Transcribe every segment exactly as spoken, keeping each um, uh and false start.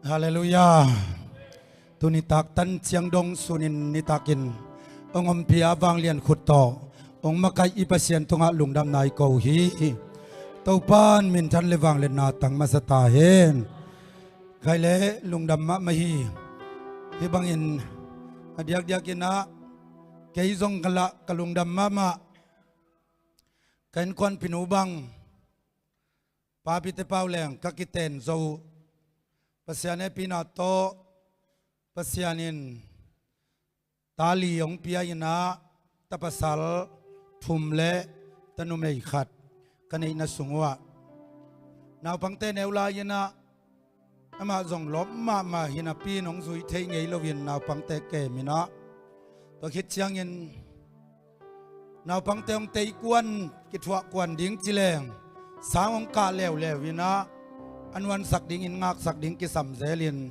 Halleluiah. Tuni tak tan ciang dong sunin nitakin hong ompih a vanglian khut tawh hong makaih i Pasian tungah lungdamna i ko hi. Topa'n minthan le vangliatna tang masa ta hen. Khai le lungdam mahmah hi. Hih bangin a diakdiakin ah kei zong ka lah ka lungdam mahmah. Ka innkuanpihnu bang Papite Pau Leng ka kiten zo uh. Pasian hehpihna tawh Pasian in ta li hong pia in ah, ta pasal thum le ta numei khat ka neihna sung uh ah, naupangte neu lai in ah, amah zong lawp mahmah hi napi in hong zui thei ngei loin naupangte kem in ah, tua khit ciangin naupangte hong teikuan, kithuah kuan ding ci leng sang hong kah leuleu in ah, a nuansak dingin ngaksak ding kisam zelin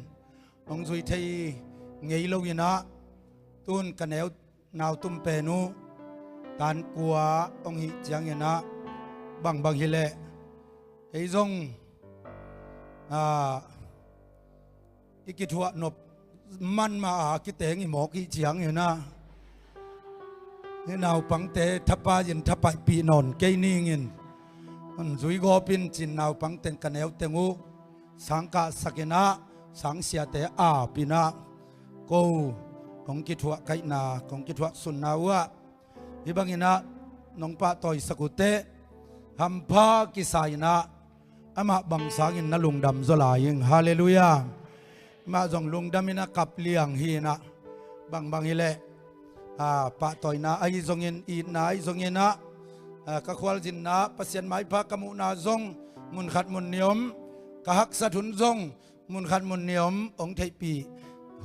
hong zui thei ngei loin ah, tun ka neu nautum pen uh tan kua hong hih ciangin ah, bangbang hileh ei zong, ah, i kithuah nop man mah a kiteng i mawk hih ciangin ah, hih naupangte thapai in thapaihpih nawn kei ning in, hong zui gawp in cin naupangte in ka neu teng uh sang kahsak in ah, sang siate ap in ah, ko hong kithuah kaihna, kong kithuah sunna uh ah, hih bangin ah nong pahtawisak uh teh hampha kisa in ah, amah bang sangin na lungdam zaw lai ing. Halleluiah. Amah zong lungdam in ah kap liang hi in ah, bangbang hileh, ah, pahtawina ahi zongin, itna ahi zongin ah, ah, ka khualzinna, Pasian maipha ka muhna zong mun khat mun nih om, ka haksat hun zong mun khat mun nih om, hong theihpih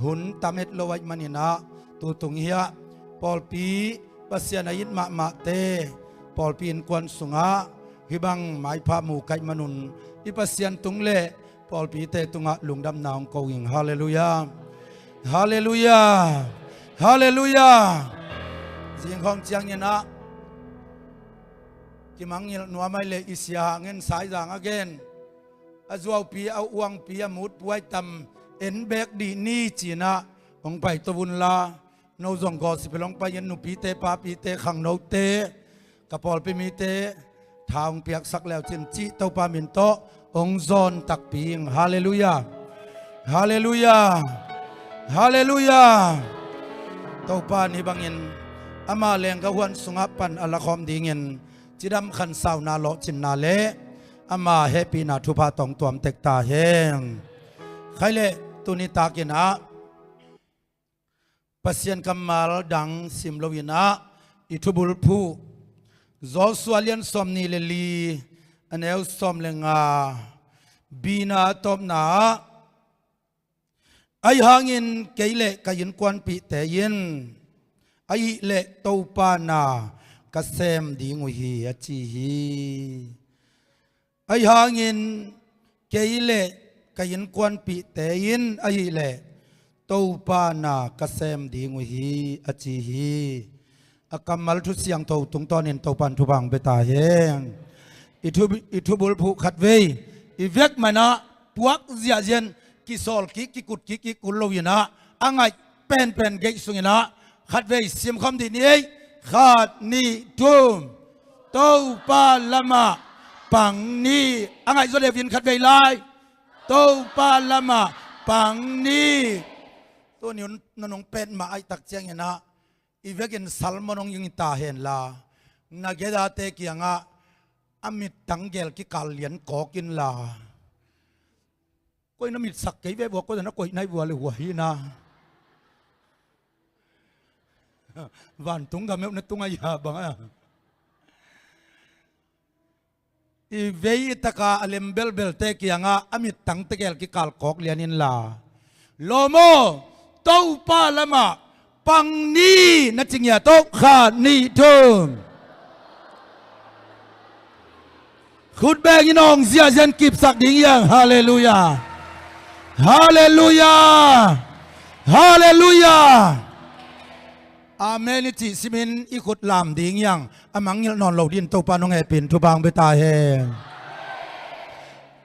hun tam het lo ahih manin ah, tu tung hiah pawlpi, Pasian a it mahmahte pawlpi innkuan sungah hih bang maipha mu ka hih manun, i Pasian tung le pawlpite tungah lungdamna hong ko ing. Halleluiah. Halleluiah. Halleluiah. Zingkhawng ciangin ah kimangngilh nuam ahih leh i sia hangin Saizang a gen, a zuaupi, a uangpi, a mutpuai tam en beek dih ni ci in ah hong paito un la, no zong gospel hong pai in, nupite, papite, khangnote, ka pawlpi mite tha hong piaksak leu cin cih Topa min tawh hong zawn takpi ing. Halleluiah. Halleluiah. Halleluiah. Topa in hih bangin ama lenggahuan sungah pan a lakhawm dingin cidam khansauna lawhcinna le ama hehpihna thupha tawh hong tuam tek ta hen. Khai le tuni takin ah Pasian kammal dang sim loin ah, i thubulphuh Joshua lian sawmnih le li, a neu sawm le nga, B-na a tawpna ah, ahi hangin kei le ka innkuanpihte in, ahih leh Topa na ka sem ding uh hi, a ci hi. Ahi hangin kei le ka innkuanpihte in, ahih leh Topa na ka sem ding uh hi, a ci hi. A kammal thu siangtho tungtawnin Topa in thupha hong pia ta hen. I thu, i thubulphuh khatvei i vek man ah puak ziahziah in kisawl kik, kikut kik, kikul loin ah, a ngaih penpen geih sungin ah, khatvei simkhawm dih ni ei. Khat, nih, thum. Topa lamah pang ni. A ngaih zaw leuvin khatvei lai. Topa lamah pang ni. Tuni hun na nong pet mah ahih tak ciangin ah, i vekin sermon hong ing ta hen la, na gedate kiangah a mittang gel kikal lian kawk inla, koi na mitsak kei ve vua, koi na koih nai vua le hua hi na. Vantung gam meuh na tung a ia bang a, i vei i taka a lem belbelte kiangah a mittang tegel kikal kawk lian inla, lawm aw, Topa lamah pang ni, na ci ngiat aw. Khat, nih, thum. Khut beng in hong ziahziah in kipsak ding hiang. Halleluiah. Halleluiah. Halleluiah. Amen i cih simin i khut lam ding hiang. A mangngilh nawn lo dingin Topa in hong hehpih in thupha hong pia ta hen.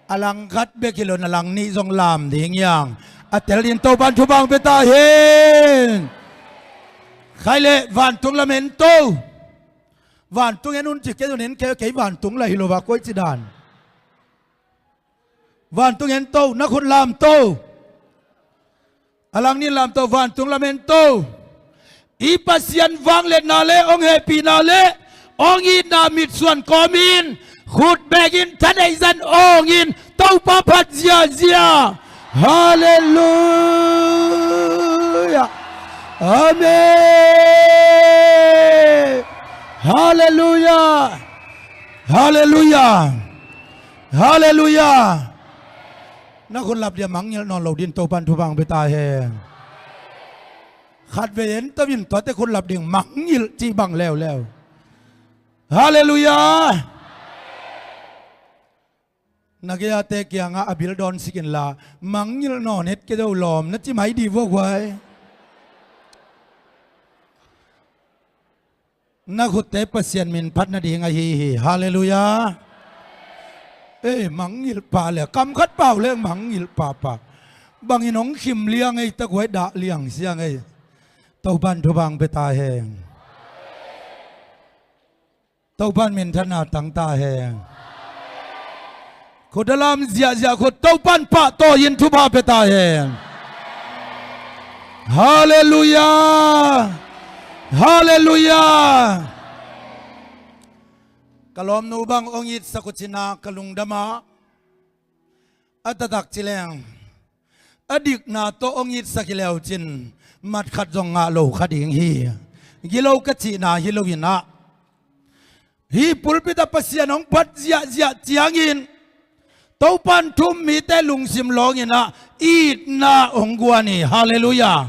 A langkhat bek hi lo, na langnih zong lam ding hi hang. A tel dingin Topan thupha hong pia ta hen. Khai leh vantung lam en to. Vantung en un ci kei zong en kei, kei vantung lah hi lo a, koi ci dan. Vantung en to, na khut lam to. A langnih lam to, vantung lam en to. I Pasian vangliatna le hong hehpihna le hong itna mitsuan kawmin khut bekin thaneih zan awngin Topa phat ziahziah. Halleluiah. Amen. Halleluiah. Halleluiah. Halleluiah. Na khut lap ding a, mangngilh nawn lo dingin Topan thupha hong pia ta hen. Khatvei en to in, tuate khut lap ding, mangngilh cih bang leuleu. Halleluiah. Na gei-ate kiangah a bil dawn sik inla, mangngilh nawn het kei zo lawm, na ci mai dih vua guai. Na khutte Pasian min phat nading ahi hi. Halleluiah. Ei, mangngilh pah le, kam khat pau le mangngilh pahpah. Bangin hong khim liang ei, ta guai, dah liang siang ei. Topan thupha hong pia ta hen. Topan minthanna tang ta hen. Khut a lam ziahziah, khut Topan pahtawi in thupha pia ta hen. Halleluiah. Halleluiah. Ka lawmnu bang hong itsak uh cin a ka lungdam a, a taktak ci leng a dikna tawh hong itsak hi le uh cin mat khat zong ngah lo kha ding hi. Gilo ka cihna hi lo in ah, hih pulpit ah Pasian hong phat ziahziah ciangin Topan thu-um mite lungsim lawng in ah itna hong guan hi. Halleluiah.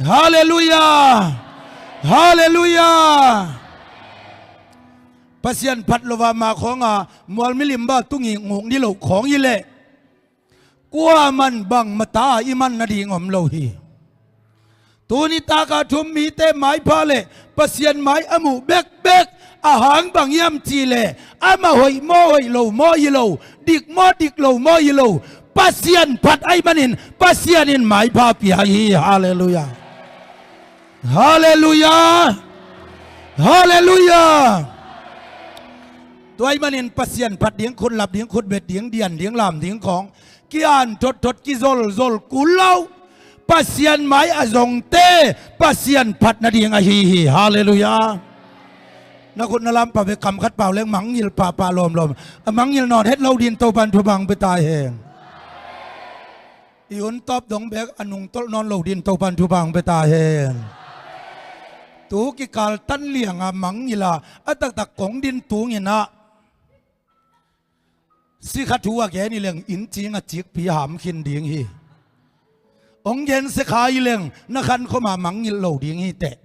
Halleluiah. Halleluiah. Pasian phat lo a, ma khawng a mual milim bang tung i nguk ni loh khawng hi leh, kuaman bang mata i man nading om lo hi. Tuni tak a thu-um mite maipha le Pasian mai a muh bekbek a hang bang hiam cih leh, amah hoih maw, hoih lo maw hi lo, dik maw, dik lo maw hi lo, Pasian phat ahih manin Pasian in maipha pia hi. Halleluiah. Halleluiah. Halleluiah. Tua ahih manin Pasian phat ding, khut lap ding, khut bet ding, dian ding, lam ding khawng ki-an thotthot, kizolzol kul lo. Pasian mai a zongte Pasian phat nading ahi hi. Halleluiah. Na khut na lam pah ve, kam khat pau leng mangngilh pahpah lawmlawm. A mangngilh nawn het lo dingin Topan thupha hong pia ta hen. I hun tawp dong bek a nungtolh nawn lo dingin Topan thupha hong pia ta hen. Tu kikal tan liang a mangngilh a, a taktak kong din tung in ah, sikha thu a gen hi leng inn cing a cikpi ham khin ding hi. Hong gensia kha hi leng na khan khawm a mangngilh lo ding hi teh.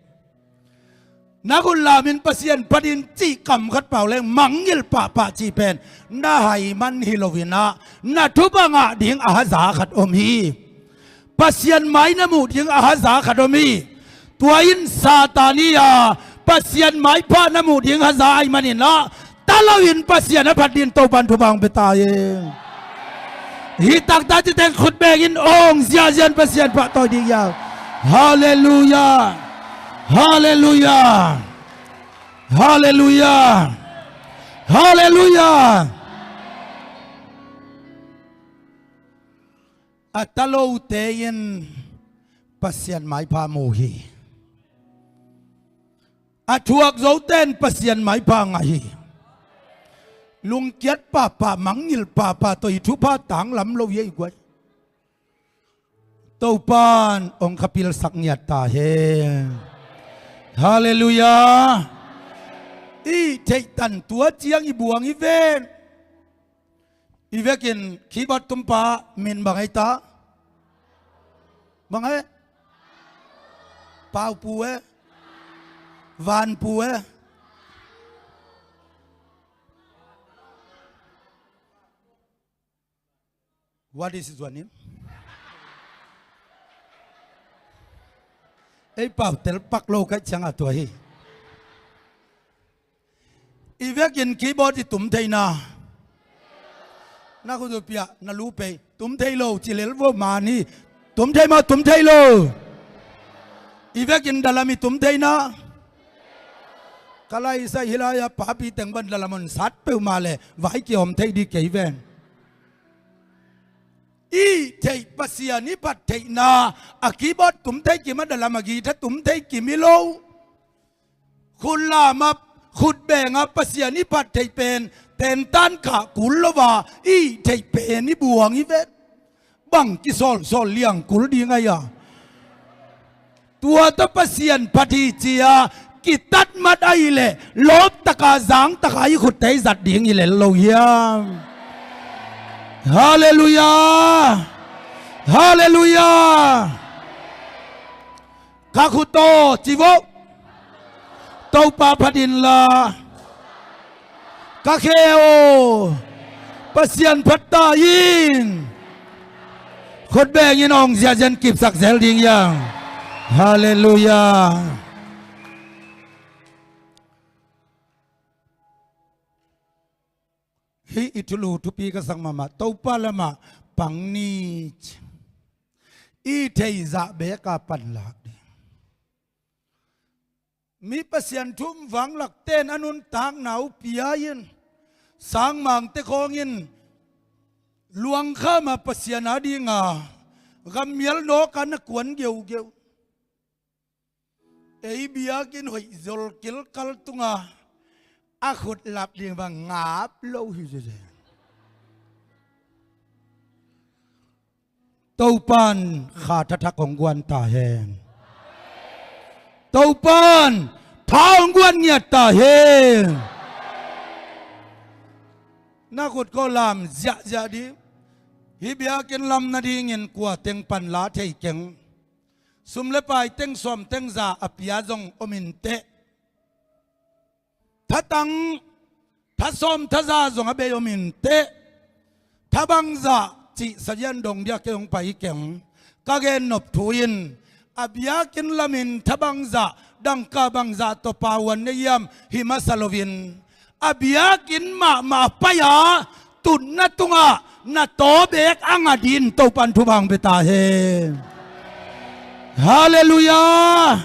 Na khut lam in Pasian phat in cih kam khat pau leng mangngilh pahpah cih pen na hai man hi lo in ah, na thupha ngah ding a haza khat om hi. Pasian mai na muh ding a haza khat om hi. Tua in Satan hi a, Pasian maipha na muh ding haza ahih manin ah, ta lo in Pasian a phat dingin Topan thupha hong pia ta hi. Hih taktak ci teng khut bengin awng ziahziah in Pasian pahtawi ding hi a. Halleluiah. Halleluiah. Halleluiah. Halleluiah. A ta lote in Pasian maipha mu hi. A thuak zote in Pasian maipha ngah hi. Lungkiat pahpah, mangngilh pahpah tawh i thupha tanglam lo hi ei guai. Topan hong kha pilsak ngiat ta hen. Halleluiah. I theihtan tua ciang i buang i ven. I vekin keyboard tumpa min bang ei ta? Bang ei? Paupu e? Vanpu e? What is his name? Ei pau tel pak lo ka hih ciang a tua hi. I vekin keyboard i tum theihna, Na khut uh piah, na lu pei. Tum thei lo ci lel vo man hi. Tum thei maw, tum thei lo? I vekin dalam i tum thei na. Ka laisai hi lai-a papi teng bang dalam hong sat peuhmah leh vai kiawm thei ding kei ven. I theih Pasian i phat theihna a keyboard tum thei kim a, dalam a guitar tum thei kim hi lo. Khut lam a, khut beng a Pasian i phat theih pen tentan khah kul lo a, i theih pen i buang hi ven. Bang kisawlsawl liang kul ding a hia? Tua tawh Pasian phat hi ci-a kitat mat ahih leh lawptaka zangtaka i khutte i zat ding hi lel lo hiam? Halleluiah. Halleluiah. Ka khut aw ci vo. Topa phat inla. Ka khe aw, Pasian phat ta in. Khut beng in hong ziahziah in kipsak zel ding hiam? Halleluiah. Hih i thulu thupi ka sak mahmah, Topa lamah pang ni. I theihzah beek a panlak ding. Mi Pasian thu um vanglakte'n a nuntakna uh pia in, sangmangte khawng in luangkham a Pasian a dinga gammial nawk a na kuan geugeu. Ei biakinn hoih zol kilkal tunga a khut lap ding bang ngap lo hi zeze. Topa'n kha thathak hong guan ta hen. Topa'n tha hong guan ngiat ta hen. Na khut kawh lam ziahziah ding. Hih biakinn lam nadingin kua teng panla thei keng. Sum le pai teng sawm teng za a pia zong om inteh. Thatang, thasawm thaza zong a bei om inteh. Tha bangzah cih sazian dong dia kei hong pai hi keng. Ka gennop thu in a biakinn lamin tha bangzah, dangka bangzah tawh pauan nei hiam hi masa loin, a biakinn mahmah a pai-a tutna tungah na taw beek a ngat in Topa'n thupha hong pia ta hen. Halleluiah.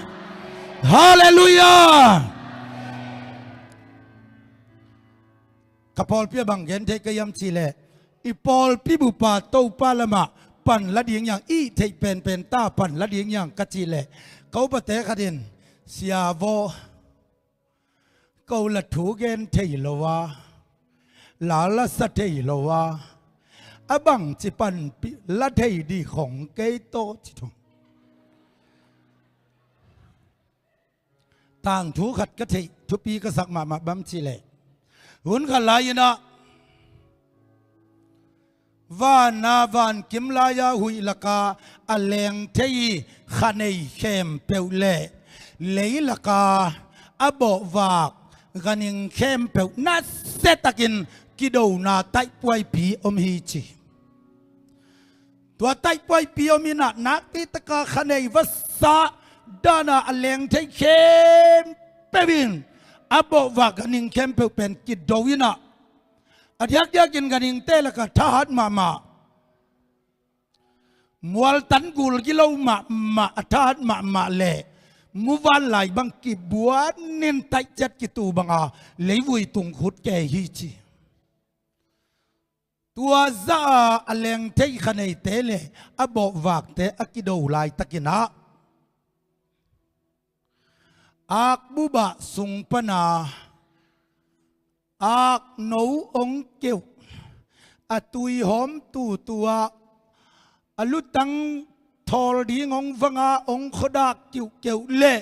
Halleluiah. Ka pawlpi ah bang gen thei ka hiam cih leh, i pawlpi bup a Topa lamah panla ding hiam, i theih penpen ta panla ding hiam ka cih leh, ka upate khat in, "Sia vaw, ko la thu gen thei lo a, la la sa thei lo a, a bangci panpih la thei ding khong kei tawh," ci thung. Tangthu khat ka theih, thupi ka sak mahmah bang cih leh, hun khat lai-in ah, van a, vankim lai-a huih laka a leng thei khanei khempeuh le lei laka a bawhvak ganhing khempeuh nasiatakin kidona taihpuaipi om hi ci. Tua taihpuaipi om in ah, nakpitaka khanei vasa dana a leng thei khempeuh in a bawhvak ganhing khempeuh pen kido in ah, a diakdiakin ganhingte lakah thahat mahmah, mualtan gul gilo mahmah, a thahat mahmah le muvanlai bang kibuanin taihciat kitu banga leivui tung khut kei hi ci. Tua zah a a leng thei khaneite le a bawhvakte a kido laitakin ah, akbubah sung pana akno hong keuh, a tuihawm tutu ah a lutang thawl ding hong vanga hong khuadak kiuhkeuh leh,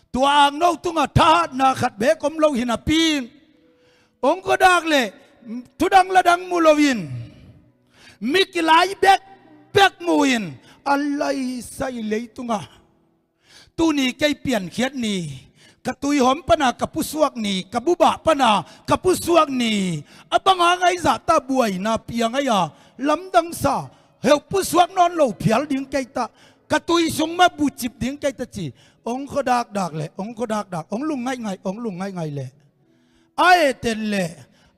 tua akno tungah thahatna khat beek om lo hi napi-in, hong khuadak leh thudang ladang mu loin, mi kilai bekbek mu-in, a laisai leitungah, "Tuni kei piankhiat ni, ka tuihawm pana ka pusuak ni, ka bubah pana ka pusuak ni, a banga ngai zahta buaina piang ahi a, lamdangsa, heuh pusuak nawn lo phial ding kei ta, ka tui sung mah bucip ding kei ta," ci. Hong khuadakdak leh, hong khuadakdak, hong lung ngaihngaih, hong lung ngaihngaih leh, a et et leh,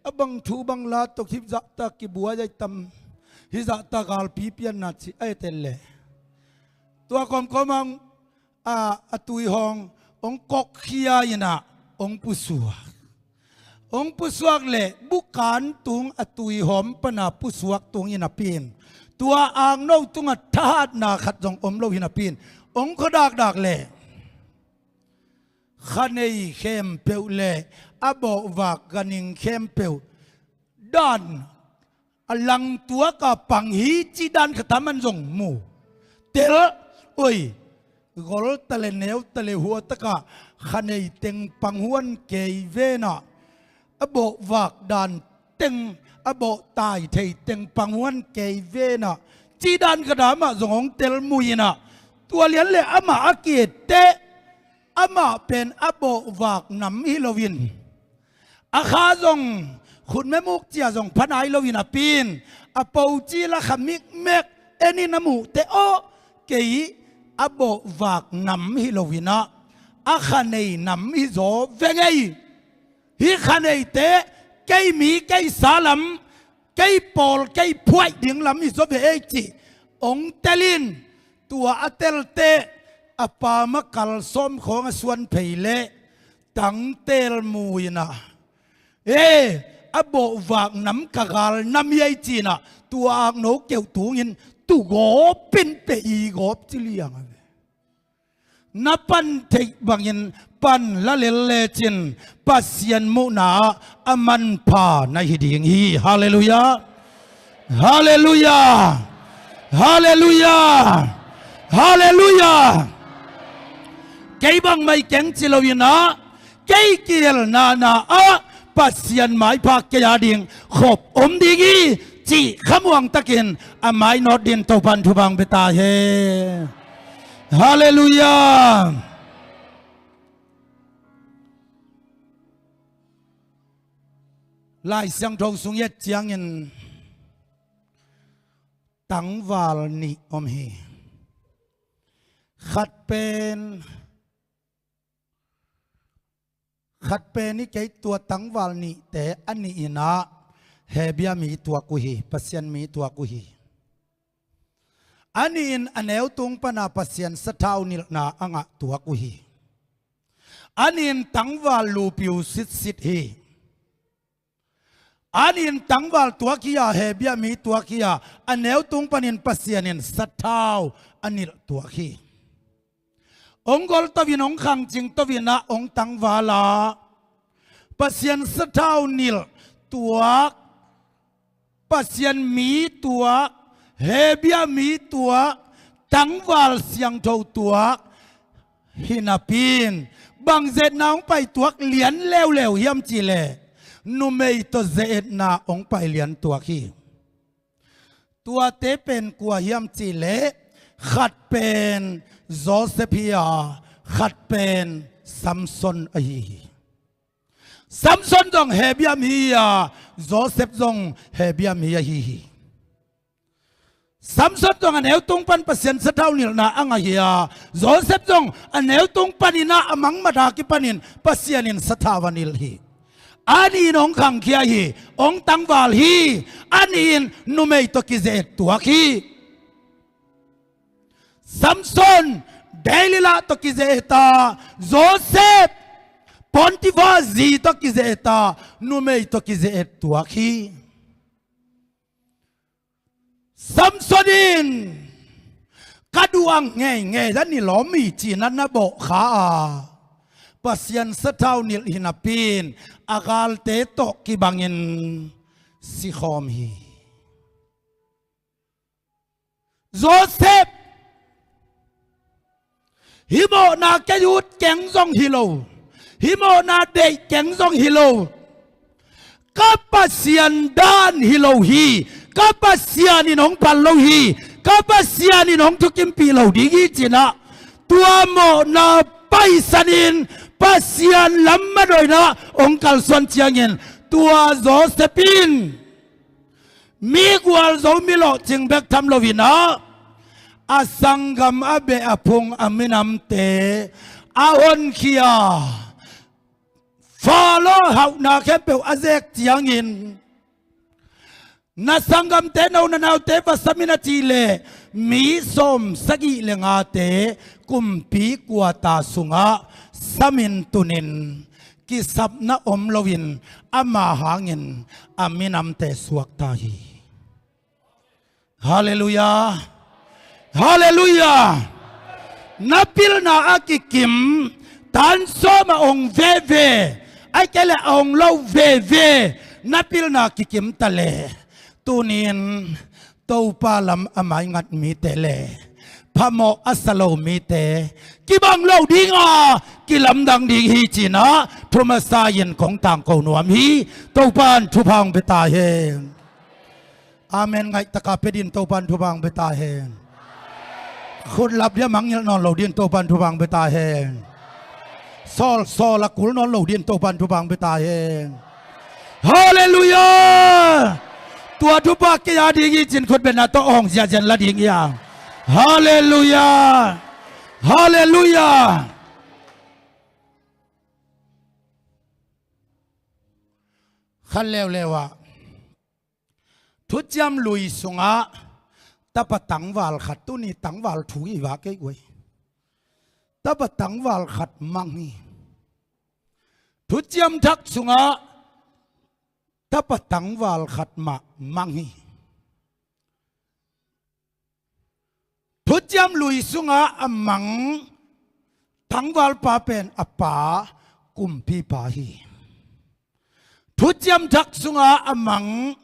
a bang thu bang la tawh hih zahtak kibuai ai tam, hih zahtak galpi pianna ci ai tel leh. Tua kawmkawm ah a, a tui hawng hong kawkkhia in ah hong pusuak. Hong pusuak leh bukan tung a tui hawm pana pusuak tung in a pin, tua akno tungah thahatna khat zong om lo hi na pin, hong khuadakdak leh khanei khempeuh leh a bawhvak ganhing khempeuh dan a langtuak a pang hi cih dan khat a man zong mu. Tel, oi, gol ta leh neu ta leh hua takah khanei teng pang huan kei ven ah, a bawhvak dan teng, a bawhtai thei teng pang huan kei ven ah, cih dan khat a mah zong hong tel mu in ah, tua lian leh amah a ki-et teh amah pen a bawhvak nam hi loin, a kha zong khutme muk cia zong pha nai loin a pin, a po cil a kha mikmek en in a muh teh aw, kei a bawhvak nam hi loin ah, a khanei nam hi zaw ve ngei. Hih khaneite kei mi kei sa lam, kei pawl kei phuaih ding lam hi zaw ve ei cih hong tel in, tua a tel teh a pa ma kal sawm khawng a suan phei leh tangtel mu in ah, e, a bawhvak nam ka gal nam hi ei ci in ah, tua akno keuh tungin tu gawp in pei gawp ci liang a ve. Na pan theih bangin pan la lel lecin Pasian muhna ah a manpha na hi ding hi. Halleluiah. Halleluiah. Halleluiah. Halleluiah. Kei bangmah keng ci loin ah, kei kihelna ah Pasian maipha kei a ding khop om ding hi cih khamuang takin a mainawt dingin Topan thupha hong pia ta hen. Halleluiah. Lai Siangtho sung i et ciangin tangval nih om hi. Khat pen, khat pen i kei tua tangval nihte a nih in ah Hebia mi tuak uh hi, Pasian mi tuak uh hi. A nih in a neu tung pana Pasian sathau nilhna a ngah tuak uh hi. A nih in tangval lupiu sitsit hi. A nih in tangval tuak hi a, Hebia mi tuak hi a, a neu tung panin Pasian in sathau a nilh tuak hi. Hong golto in, hong khangcingto in ah, hong tangval a, Pasian sathau nilh tuak, Pasian mi tuak, Hebia mi tuak, tangval siangtho tuak hi napi in, bang ze-etna hong pai tuak lian leuleu hiam cih leh, numei tawh ze-etna hong pai lian tuak hi. Tuate pen kua hiam cih leh, khat pen Joseph hi a, khat pen Samson ahi hi. Samson zong Hebia mi hi a, Joseph zong Hebia mi ahi hi. Samson zong a neu tung pan Pasian sathau nilhna a ngah hi a, Joseph zong a neu tung panin ah a mangmat a kipanin Pasian in sathau a nilh hi. A nih in hong khangkhia hi, hong tangval hi. A nih in numei tawh kize-et tuak hi. Samson Delilah tawh kize-et a, Joseph Potifar zi tawh kize-et a, numei tawh kize-et tuak hi. Samson in ka duang ngeingei a ni lawm hi ci-in ah na bawh kha a, Pasian sathau nilh hi napi in a galte tawh kibangin sikhawm hi. Joseph, hih mawhna kei ut keng zong hi lo, hih mawhna deih keng zong hi lo, ka Pasian dan hi lo hi, ka Pasian in hong phal lo hi, ka Pasian in hong thukimpih lo ding hi ci-in ah, tua mawhna paisan in Pasian lam a dawina hong kalsuan ciangin, tua Joseph in mi gualzo mi lawhcing bek tham lo-in ah, a sanggam a beh a phung a minamte a honkhia, Faro hauhna khempeuh a zek ciangin, na sanggamte, no na naute va sam in a cih leh, mi sawm sagih le ngate kumpi kuata sungah samin tunin, kisapna om loin ama hangin a minamte suakta hi. Halleluiah. Halleluiah. Na pilna a kikim, tan sawm a ong veve, ahih kei leh a ong lo veve, na pilna kikim ta leh, tunin Topa lam a maingat mite le phamawh a sa lo mite kibang lo dinga, kilamdang ding hi, ci-in ah thu masa-in kong tangko nuam hi. Topa in thupha ong pia ta hen. Amen ngaih taka pia dingin Topa in thupha ong pia ta hen. Khut lap dia mangngilh nawn lo dingin Topa in thupha ong pia ta hen. Sawl sawl a kul nawn lo dingin Topa in thupha ong pia ta hen. Halleluiah. Tua thupha kei a ding hi, ci-in khut bengna tawh hong ziahziah in la ding hi hang. Halleluiah. Halleluiah. Khat leuleu ah, Thuciam Lui sungah tapa tangval khat, tuni tangval thu hi va kei guai. Tapa tangval khat mang hi. Thuciam Thak sungah tapa tangval khat mah mang hi. Thuciam Lui sungah a mang tangvalpa pen a pa kumpipa hi. Thuciam Thak sungah a mang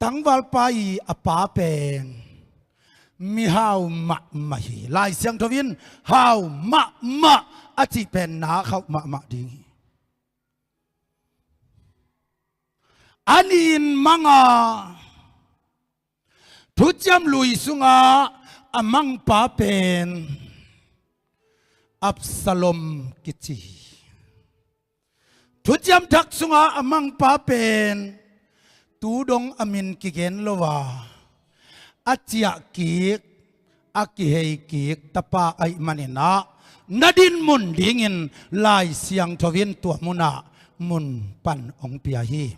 tangvalpa i a pa pen mihau mahmah hi. Lai Siangtho in hau mahmah a cih pen na khauh mahmah ding hi. A nih in mang a, Thuciam Lui sungah a mangpa pen Absalom kici hi. Thuciam Thak sungah a mangpa pen tu dong a min kigen lo a, a ciahkik, a kiheikik tapa ahih manin ah, na dinmun dingin Lai Siangtho in tua munah mun pan ong pia hi.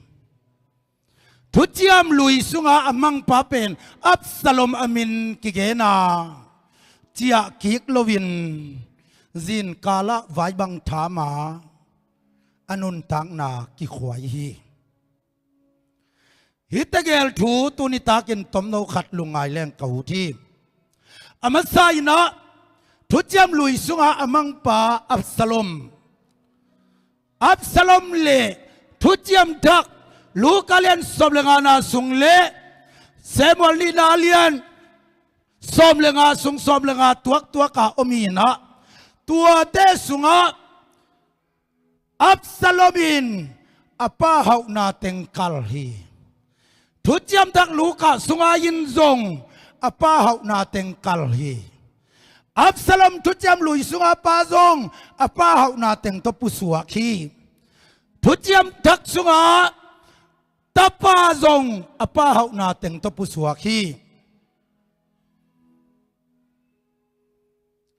Thuciam Lui sungah a mangpa pen Absalom a min kigen a, ciahkik loin zinkalah vaibang tham a, a nuntakna kikhuai hi. Hih tegel thu tuni takin tomno khat lungngai leng ka ut hi. A masa in ah, Thuciam Lui sungah a mangpa Absalom, Absalom le Thuciam Thak, Luka lian sawm le ngana sung le Samuel nihna lian sawm le nga sung sawm le nga tuaktuak a om hi in ah, tuate sungah Absalom in a pa hauhna teng kal hi. Thuciam Thak Luka sungah in zong a pa hauhna teng kal hi. Absalom Thuciam Lui sungah a pa zong a pa hauhna teng tawh pusuak hi. Thuciam Thak sungah tapa zong a pa hauhna teng tawh pusuak hi.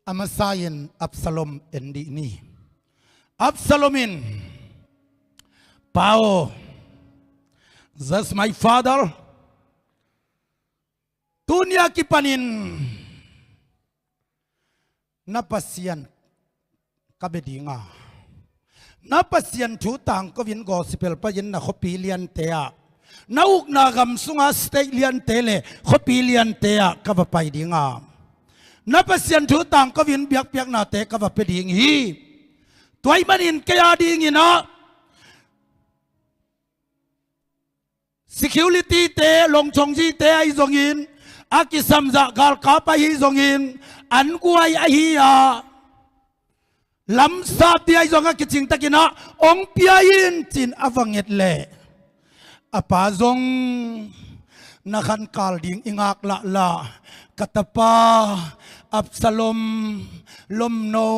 A masa in Absalom en dih ni. Absalom in, "Pa aw, that's my father. Tuni a kipanin na Pasian ka bia ding a, na Pasian thu tangko in gospel pai-in na khuapi liante ah, na ukna gam sunga state liante le khuapi liante ah ka va pai ding a, na Pasian thu tangko in biakpiaknate ka va pia ding hi. Tua ahih manin kei a dingin ah, security te, longchongzite ahi zongin, a kisamzah galkap ahi zongin, anguai ahi a, lamsapte ahi zong a kicingtakin ah ong pia in," ci-in a va nget leh, a pa zong, "Na khankal ding i ngak lahlah, ka tapa Absalom lomno,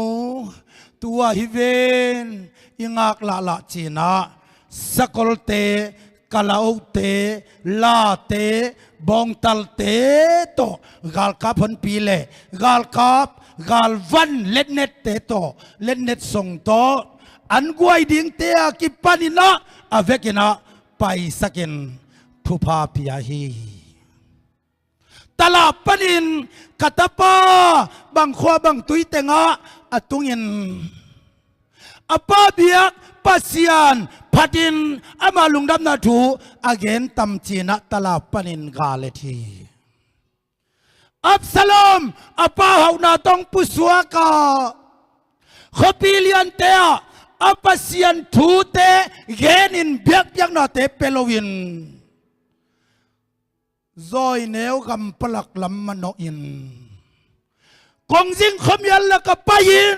tua hi ven i ngak lahlah," ci-in ah sakolte, kalaote, late, bawngtalte tawh, galkap honpi le galkap, galvan letnette tawh, letnet song tawh, an guai dingte a kipanin ah a vekin ah paisakin thupha pia hi. Talap panin, "Ka tapa bang khua bang tui tengah a tungin a pa biak Pasian phatin ama lungdamna thu a gen tam," ci-in ah talap panin gal et hi. Absalom a pa hauhna tawh pusuak a, khuapi liante ah a Pasian thute genin biakpiaknate pia loin, zawi neu gam palak lam manawhin, kongzing khuamial lak a pai-in,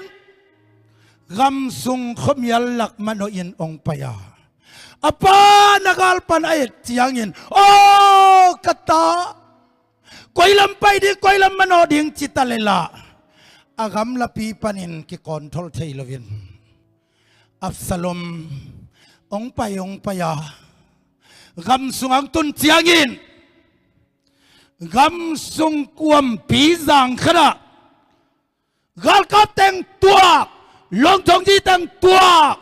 gam sung khuamial lak manawhin hong pai a, a pa na gal pan a et ciangin, "Aw, ka ta, koi lam pai ding, koi lam manawh ding," ci ta leh lah, a gamlapi panin kikawnthol thei loin Absalom hong pai, hong pai a, gam sungah hong tun ciangin, gam sung kuampi zang khat ah galkap teng tuak, longthongji teng tuak,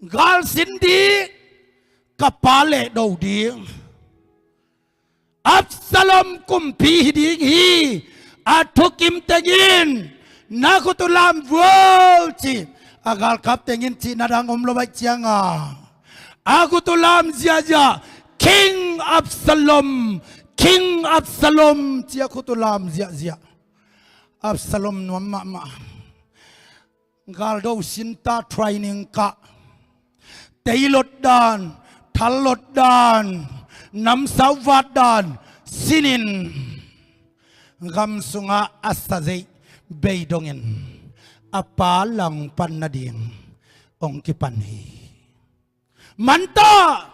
gal sin ding, ka pa lehdo ding, Absalom kumpi hi ding hi, a thukim tengin na khut uh lam vual, ci. A galkap tengin cihna dang om lo, baih cianga a khut uh lam ziahziah, "King Absalom, King Absalom," ci a khut uh lam ziahziah. Absalom nuam mahmah. Galdo sin ta, training kah, tei lot dan, thal lot dan, namsau vat dan sinin, gam sungah a sazeih bei dongin a pa langpan nading hong kipan hi. Manta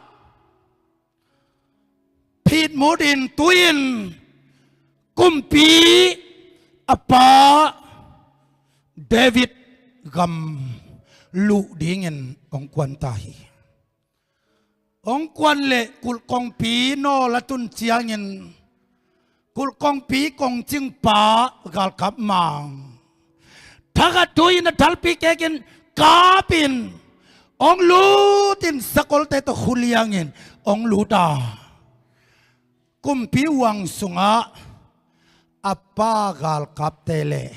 phit mutin, tu-in kumpi a pa David gam luh dingin hong kuan ta hi. Hong kuan leh kulh kongpi nawl a tun ciangin, kulh kongpi kongcingpa galkap mang thakhat thu-in a thalpi kekin kapin hong lutin, sakolte tawh khuliangin hong lut a, kumpi huang sungah a pa galkapte leh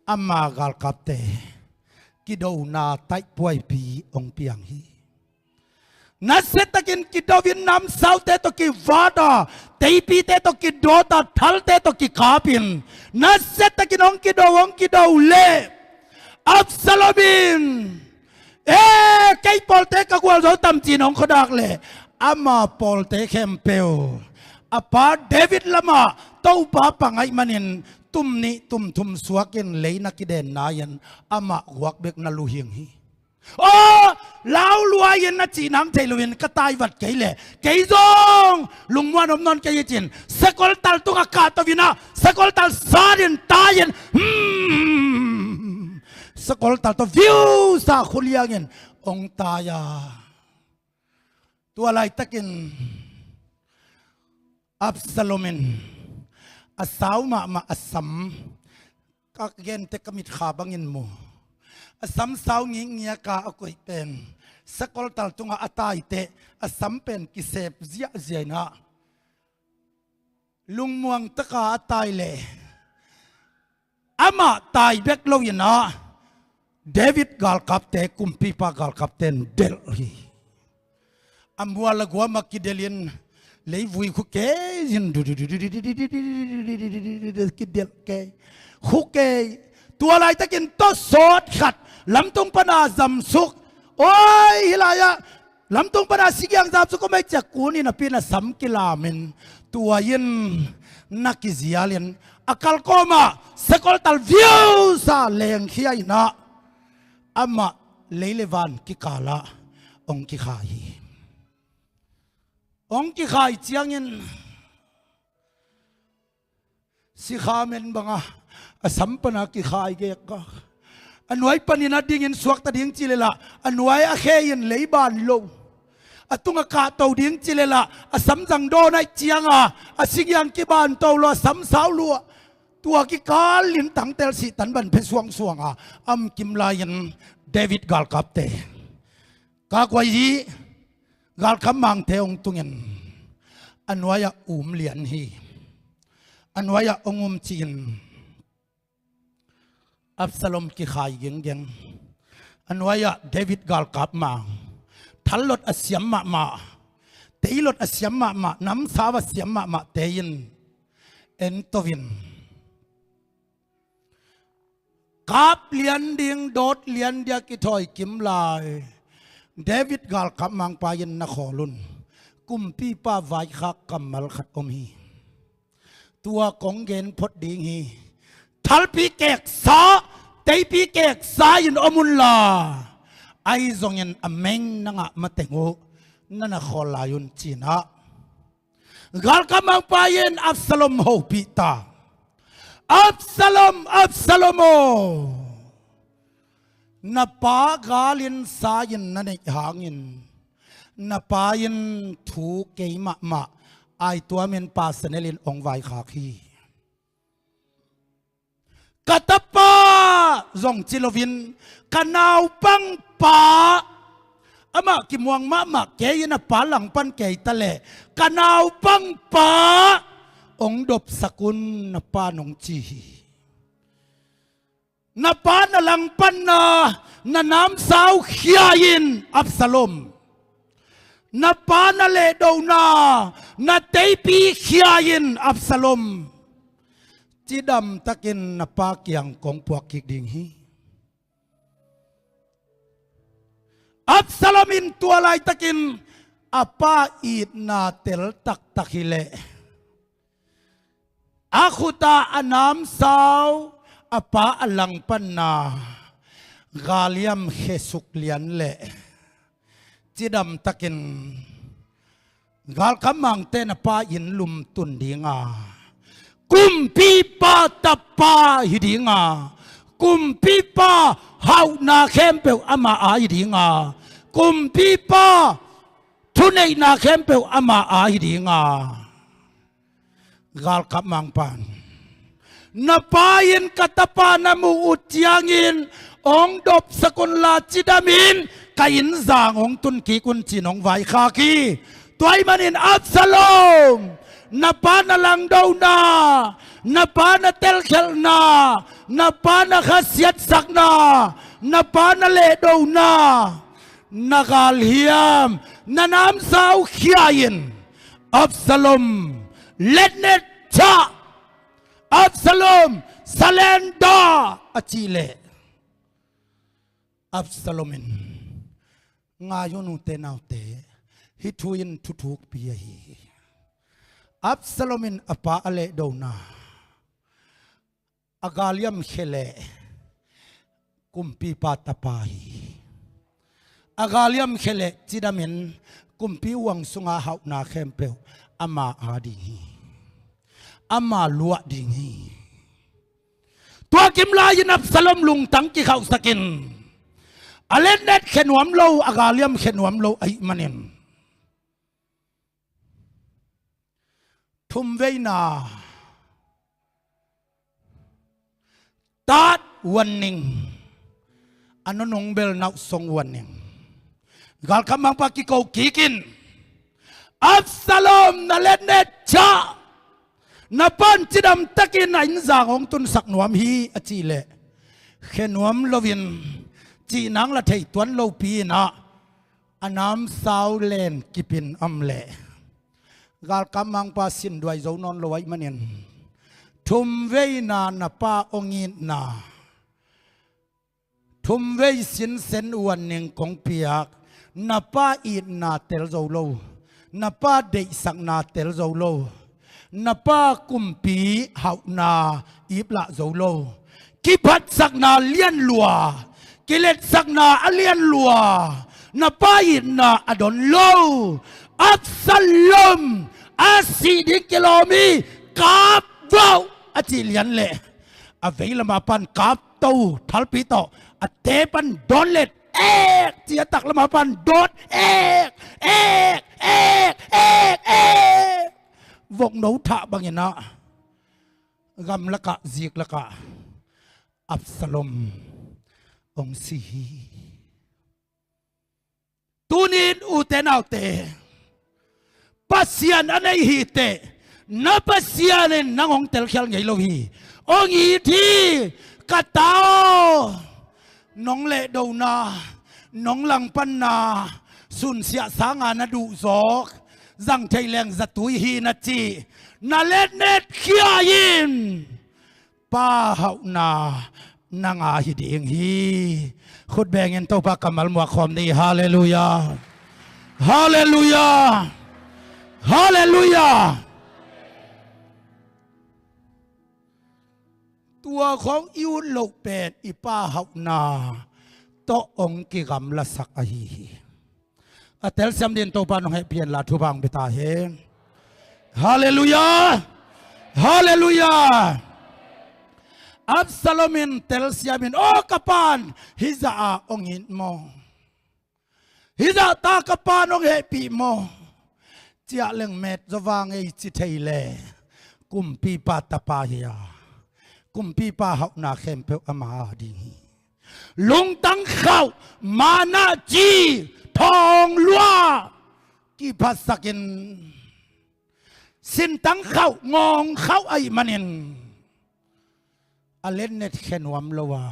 ama galkapte kidona taihpuaipi hong piang hi. Nasiatakin kido-in namsaute tawh kivat a, teipite tawh kidawt a, thalte tawh kikapin, nasiatakin hong kido, hong kido leh Absalom in, "E, kei pawlte ka gualzo tam," ci-in hong khuadak leh, ama pawlte khempeuh a pa David lamah Topa pang ahih manin tum nih tum thum suakin lei na kiden nai-in amah guak bek na luhing hi. Aw, lau luai-in na cih nang thei loin, "Ka tai vat kei leh kei zong lungmuan om nawn kei hi," ci-in sakoltal tungah kahto-in ah, sakoltal satin tai-in, hmm, sakoltal tawh viusa khuliangin hong tai a. Tua laitakin Absalom in a sau mahmah a sam, ka gente ka mitkha bangin mu, a sam sau ngikngiak a, a koih pen, sakoltal tungah a tai teh a sam pen kisep ziahziah in ah, lungmuang taka a tai leh amah tai bek lo-in ah David galkapte, kumpipa galkapte in delh hi. A mual a guam ah kidelhin leivui khu kei-in kidelh kei, khu kei. Tua laitakin tawsawt khat lamtung pana zamsuk, oi, hih lai-ah lamtung pana sigiang zamsuk om ei ci-a kun in a pin a sam kilamin, tua-in na kizialin a kal kawmah sakoltal viusa lengkhia in ah amah lei le van kikalah hong kikhai hi. Hong kikhai ciangin sikha men banga a sam pana kikhai gekgak. A nuai panin a dingin suakta ding ci leh lah a nuai a khe-in leiban lo. A tungah kahto ding ci leh lah a sam zang dawn ahih cianga a sigiang kibanto lo, a sam sau lua. Tua kikal in tangtel sih tanban phe suangsuang a, a om kim lai-in David galkapte, kakuai hi, galkap mangte hong tungin a nuai-ah um lian hi. A nuai-ah hong um ci-in Absalom kikhai gengeng. A nuai-ah David galkap mang, thallot a siam mahmah, teilot a siam mahmah, namsau a siam mahmahte in ento in, kap lian ding, dawt lian ding a kithawi kim lai, David galkap mangpa in na khawl un, kumpipa vaikhak kammal khat om hi. Tua kong gen phot ding hi. Thalpi keksa, teipi keksa in om unla, ahi zongin a meng na ngah mateng uh na na khawl lai un, ci-in ah galkap mangpa in Absalom hopih ta. Absalom, Absalom aw, na pa galin sa-in na neih hangin na pa in thu kei mahmah, aituamin pasanelin hong vaikhak hi. Ka tapa zong ci loin, ka naupangpa, amah kimuang mahmah kei in a pa langpan kei ta leh, ka naupangpa hong dopsak un, na pa in hong ci hi. Na pa na langpanna, na namsau khia in Absalom. Na pa na lehdona, na teipi khia in Absalom. Cidamtakin na pa kiang kong puak kik ding hi. Absalom in tua laitakin a pa itna tel taktak hileh, a khuta a namsau, a pa a langpanna galhiam khesuk lian leh, cidamtakin galkap mangte na pa inn lumtun dinga, kumpipa tapa hi dinga, kumpipa hauhna khempeuh ama a hi dinga, kumpipa thuneihna khempeuh ama a hi dinga. Galkap mangpan, na pa in ka tapa na muh uh ciangin hong dopsak unla, cidamin ka innzang hong tun kik un, ci-in hong vaikhak hi. Tua ahih manin Absalom, na pa na langdona, na pa na telkhelhna, na pa na khasiatsakna, na pa na lehdona, na galhiam, na namsau khia in, Absalom, letnet ciah, Absalom, surrender, a cih leh, Absalom in, ngai un ute naute, hih thu in thuthukpi ahi hi. Absalom in a pa a lehdona, a galhiam khia leh kumpipa tapa hi. A galhiam khia leh cidamin kumpi huang sunga hauhna khempeuh ama a ding hi. Ama luah ding hi. Tua kim lai-in Absalom lungtang kikhauhsakin, a letnet khia nuam lo, a galhiam khia nuam lo ahih manin, thumveina, third warning, a nunung bel nawh song warning. Galkap mangpa kiko kik in, Absalom, na letnet ciah, na pa in cidamtakin a innzang hong tunsak nuam hi, a cih leh, khia nuam loin, cih nang la thei tuan lopi-in ah, a namsau len kipin om leh, galkap mangpa sinduai zo nawn lo ahih manin, thumveina na pa hong itna, thumvei sinsen warning kong piak, na pa itna tel zo lo, na pa deihsakna tel zo lo, na pa kumpi hauhna iplah zo lo, kiphatsakna lianlua, kiletsakna a lianlua, na pa itna a don lo, Absalom, a sih ding kilawm hi, kap vauh, a cih lian leh, a veilam a pan kap to, thalpi tawh a tep pan dawn let, ek, ci a taklam a pan dawn, ek, ek, ek, ek, ek. Vokno thah bangin ah, gamlakah ziklakah Absalom hong si hi. Tunin ute naute, Pasian a nei hi teh, na Pasian in nang hong telkhial ngei lo hi. Hong it hi, ka ta aw, nong lehdona, nong langpanna, sunsiah sanga na duhzawk, zang thei leng zatui hi na cih na letnet khia in, Pa hauhna na ngah hi ding hi. Khut bengin Topa kammal muak khawm ni. Halleluiah. Halleluiah. Halleluiah. Tua khawng i ut loh pen i Pa hauhna tawh hong kigamlasak ahi hi. A telsiam dingin Topa nong hehpih hen la, thupha hong pia ta hen. Halleluiah. Halleluiah. Absalom in telsiam in, aw ka pa'n hih zah a hong it maw? Hih zah ta ka pa'n hong hehpih maw? Ciah leng met zaw vang ei ci thei leh, kumpipa tapa hi a, kumpipa hauhna khempeuh ama a ding hi. Lungtang khauh, manna ci, thawng lua, kiphatsakin, sintang khauh, ngawng khauh ahih manin a letnet khia nuam lo a,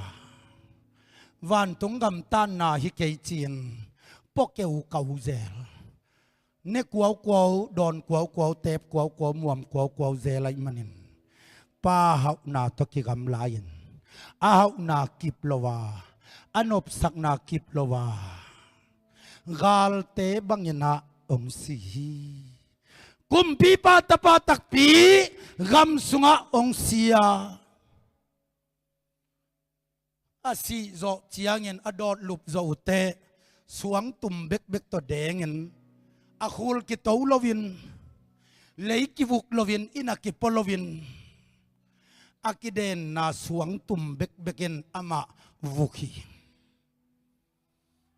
vantung gam tanna hi kei ci-in pua keukau zel, ne kuaukuau, dawn kuaukuau, teep kuaukuau, muam kuaukuau zel ahih manin Pa hauhna tawh kigamla-in a hauhna kip lo a, a nopsakna kip lo a, galte bangin ah hong si hi. Kumpipa tapa takpi gam sungah hong si a, a sih zawh ciangin a dawt lup zawh uh teh, suangtum bekbek tawh dengin, a khul kito loin, lei kivuk loin, inn a kipua loin, a kidenna suangtum bekbek in amah vuk hi.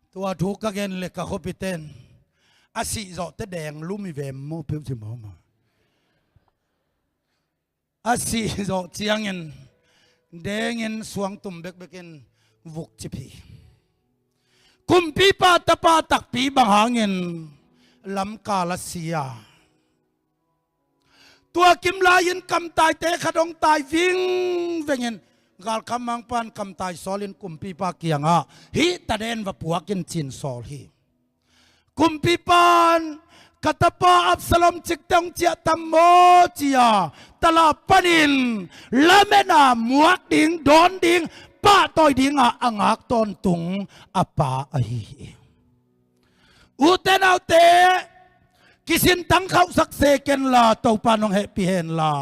Tua thu ka gen leh ka khuapite in, a sih zawh teh deng lum hi ve maw, peuh ci maw maw. A sih zawh ciangin dengin suangtum bekbek in vuk cip hi. Kumpipa tapa takpi bang hangin lamkal a si a, tua kimlai-in kamtaite khat hong tai vingveng in, galkap mangpa'n kamtai sawlin kumpipa kiangah, hih taden va puak in, ci-in sawl hi. Kumpipa'n, ka tapa Absalom cikte hong ciah tam maw, ci-a tala panin lametna muak ding, dawn ding, pahtawi dinga a ngak tawntung a pa ahi hi. Ute naute, kisintang khauhsak se ken la, Topa nong hehpih hen la.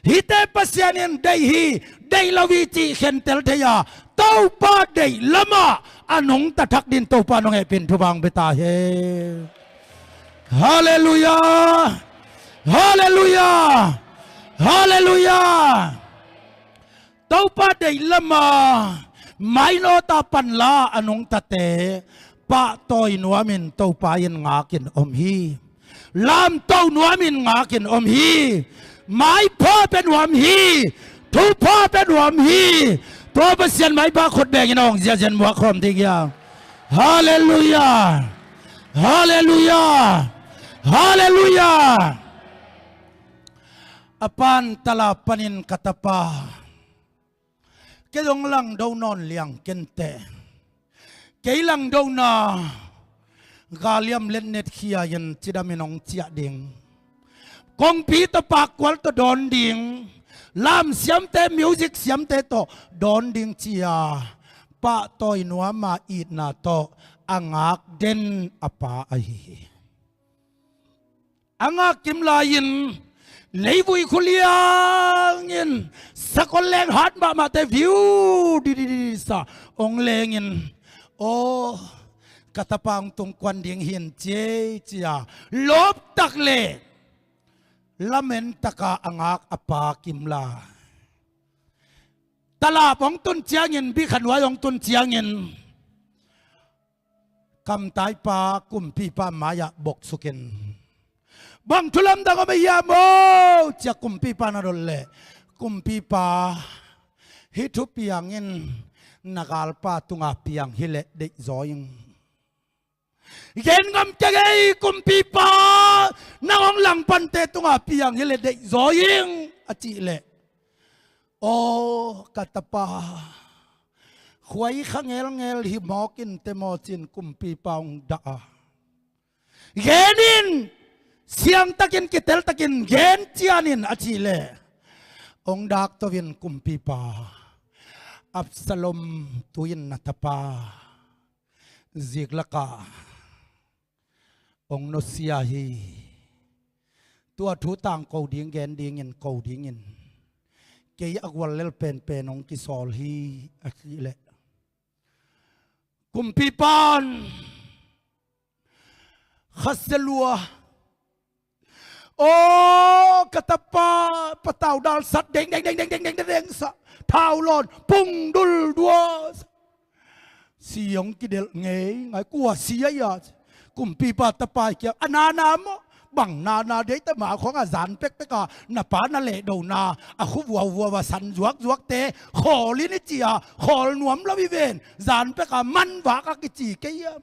Hihte Pasian in deih hi, deih lo hi cih khentel thei a, Topa deih lamah a nungta thak dingin Topa nong hehpih in thupha hong pia ta hen. Halleluiah. Halleluiah. Halleluiah. Topa deih lama mainawta panla a nungtate pahtawi nuamin Topa in ngakin om hi. Lamto nuamin ngakin om hi. Maipha pia nuam hi. Thupha pia nuam hi. Tua Pasian maipha khut bengin a hong ziazian muak khawm ding hi a. Halleluiah. Halleluiah. Halleluiah. A pa'n tala panin, ka tapa, kei zong langdo nawn liang ken teh. Kei langdona galhiam letnet khia-in cidamin hong ciah ding. Kongpi tawh pakkual tawh dawn ding. Lam siamte, music siamte tawh dawn ding, ci-a pahtawi nuama itna tawh a ngak den a pa ahi hi. A ngak kim lai-in leivui khu liangin sakol leng hat mahmahte viu dididisa hong lengin, aw, ka tapa hong tung kuan ding hi in, ci ei, ci-a lawptak leh lamen taka a ngak a pa kim lai. Talap hong tun ciangin, bikhanuai hong tun ciangin, kamtaipa kumpipa mai-ah boksukin, bang thu lamdang om a hiam aw, ci-a kumpipa na dot leh, Kumpipa, hih thupiang in na galpa tungah piang hileh deihzaw ing. Gen ngam kei ei, Kumpipa, nang hong langpante tungah piang hileh deihzaw ing, a cih leh, aw ka tapa, khuai kha ngelngel hi mawk in te maw, ci-in Kumpipa hong dah a, gen in, siangtakin kiteltakin gen cian in, a cih leh hong dakto in, Kumpipa, Absalom, tu-in na tapa ziklakah hong nusia hi. Tua thu tangko ding, gen dingin ko dingin kei a guallel penpen hong kisawl hi, a cih leh Kumpipa in khasia lua, aw ka tapa, patau dalsat dengdeng, dengdeng, dengdeng, dengdeng sa, thau lawn pung duldua sa, si hong kidelh ngeingai, kua si a ia? Kumpipa tapa i kiang a nana maw? Bang nana dei ta ma khong a, zan pekpek a na pa na lehdona a khu vuauvuau a san zuakzuakte khawl in i ci a, khawl nuam lo i ven, zan pek a manvak a kici kei a.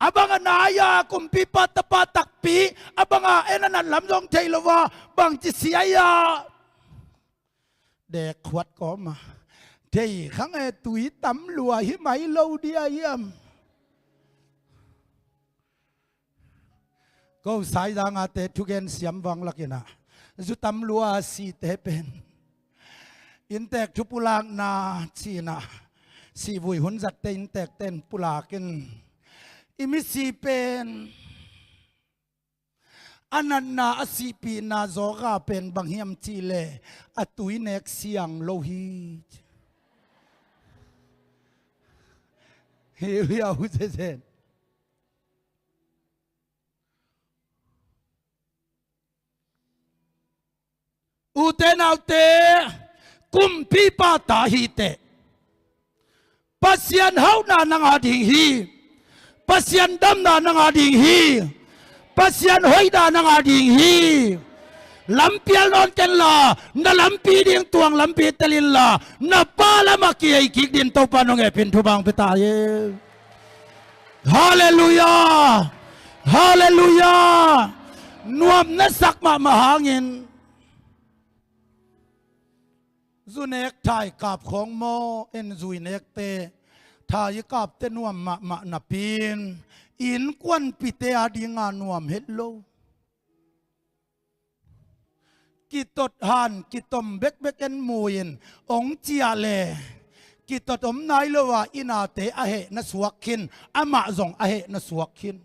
A bang a na ia, Kumpipa tapa takpi, a bang a en a nat lam zong thei lo a, bangci si a ia? Dek khuat kawm a, thei khang e, tui tam lua hi mai lo dia hiam? Ko Saizang a te thugen siam vang lakin a, zu tam lua site pen inntek thupulakna ci-in a, sihvui hun zatte inntekte in pulak in, i misi pen a natna a sihpihna zawka pen bang hiam cih leh a tui nek siang lo hi. Hi, hi, a hu zezen. Ute naute, Kumpipa ta hi teh, Pasian hauhna na ngah ding hi. Pasian damna na ngah ding hi. Pasian hoihna na ngah ding hi. Lampial nawn kenla, na lampi ding tuang lampi tel inla, na pa lamah kiei kik dingin Topa nong hehpih in thupha hong pia ta hi. Halleluiah. Halleluiah. Nuam na sak mahmah hangin zu nek thai kap khawng maw, en, zui nekte, thai i kapte nuam mahmah napi-in innkuanpihte a dinga nuam het lo. Kitot han kitom bekbek en mu-in hong ciah leh kitot om nai lo a, innate a heh na suak khin, amah zong a heh na suak khin.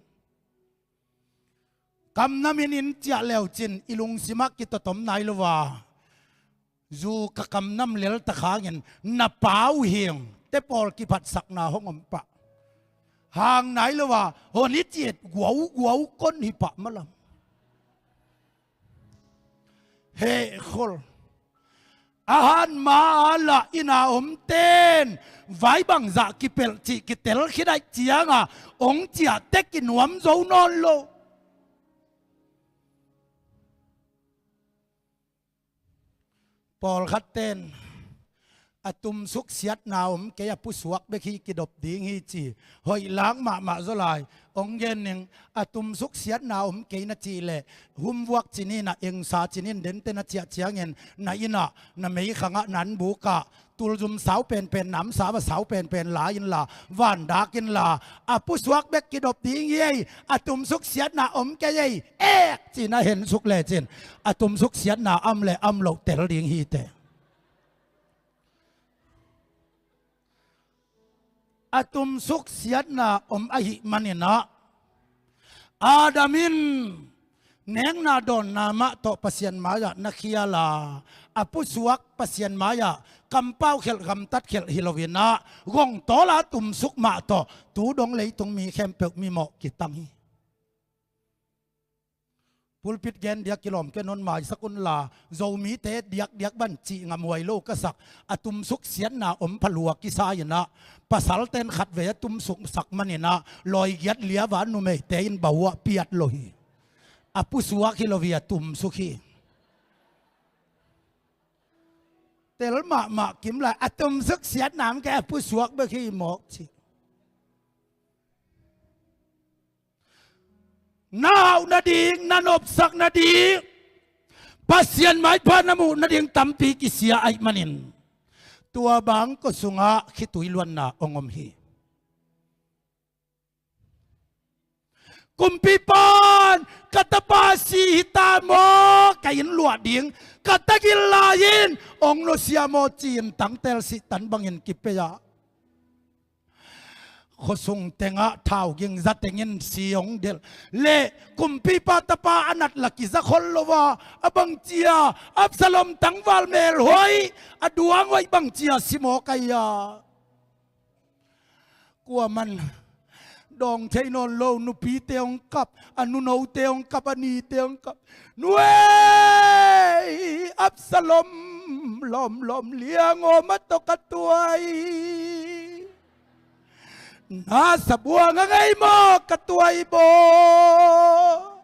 Kamnam in inn ciah leucin i lungsimah kitot om nai lo a, zu ka kamnam lel tak hangin na pau hing te pawl kiphatsakna hong om pah. Hang nai lo a hon i cit guauguau kon hi pah malam. Heh khol. A han ma a lah inn a omten vai bangzah kipelh cih kitel khit ahih cianga hong ciah tek i nuam zo nawn lo. Pawlkhat ten a tumsuk siatna om kei, a pusuak bek hi, kidop ding hi ci, hoih lak mahmah zaw lai. Hong gen ning, a tumsuk siatna om kei na cih leh, humvuak ci ni in a, engsa ci ni in, dente na ciah ciangin na inn ah, na meikhang ah, na anbuk ah tulzum sau penpen, namsau a sau penpen la inla, vandak inla, a pusuak bek kidop ding hi ei, a tumsuk siatna om kei ei, ek ci-in a hensuk lecin a tumsuk siatna a om leh a om loh tel ding hi teh. A tumsuk siatna om ahih manin ah, Adam in nekna dawnna mah tawh Pasian mai-ah na khial a, a pusuak Pasian mai-ah kampau khelh, gamtat khelh hi lo-in ah, gongtawl a tumsuk mah tawh tu dong leitung mi khempeuh mimawh kitang hi. Pulpit gen diak kilawm kei, non maisak unla, Zomite diakdiak bang cih ngam huai lo ka sak, a tumsuk siatna om pha lua kisa in ah, pasalten khatvei a tumsuk sak manin ah, lawigiat liava numeite in bawah piat lo hi. a pusuak hi lo hi, a tumsuk hi. Tel mahmah kim lai, a tumsuk siatna om kei, a pusuak bek hi mawk ci. Na hauh nading, na nopsak nading, Pasian maipha na muh nading tampi kisia ahih manin, tua bangkua sungah khitui luanna hong om hi. Kumpipan, ka tapa si hi ta maw, ka inn luah ding ka tagil lai-in hong nusia maw ci-in tangtel sihtan bangin kipia. Khuasung tengah thau ging za tengin si hong delh leh, kumpipa tapa a nat la kiza khol lo a, a bang cia Absalom tangval melhoih, a duang hoih bang cia si maw kai a. Kuaman dawng thei nawn lo, nupite hong kap, a nunote hong kap, a nite hong kap. Nu ei, Absalom lawmlawm liang aw, ma tawh ka tuai. Na sabuang a ngei maw ka tuai baw.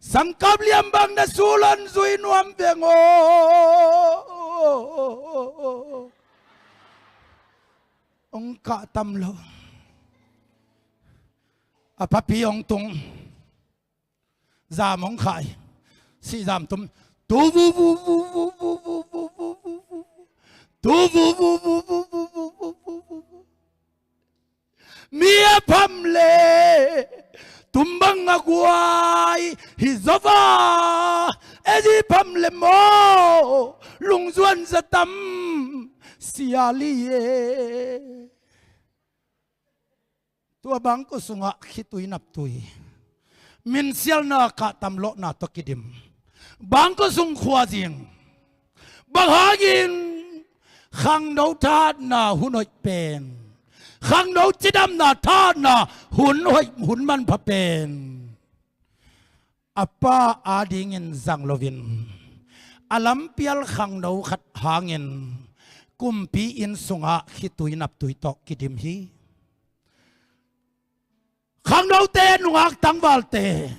Sangkap liam bang na sulon zui nuam veng aw. Hong kah tam lo. A papi hong tung. Zam hong khai. Sih zam tum. Tu vu vu vu. Tu vu vu vu. Mi a pham le tum bang a guai hi zo va. E zi pham le maw, lungzuan za tam sia li e. Tua bangkua sungah khitui naptui, minsialna kahtam lawhna tawh kidim. Bangkua sung khuazing, bang hangin khangno thahatna hun hoih pen, khangno cidamna thahatna hun hoih, hun manpha pen a pa adingin zang loin, a lampial khangno khat hangin kumpi inn sungah khitui naptui tawh kidim hi. Khangnote, nungak tangvalte,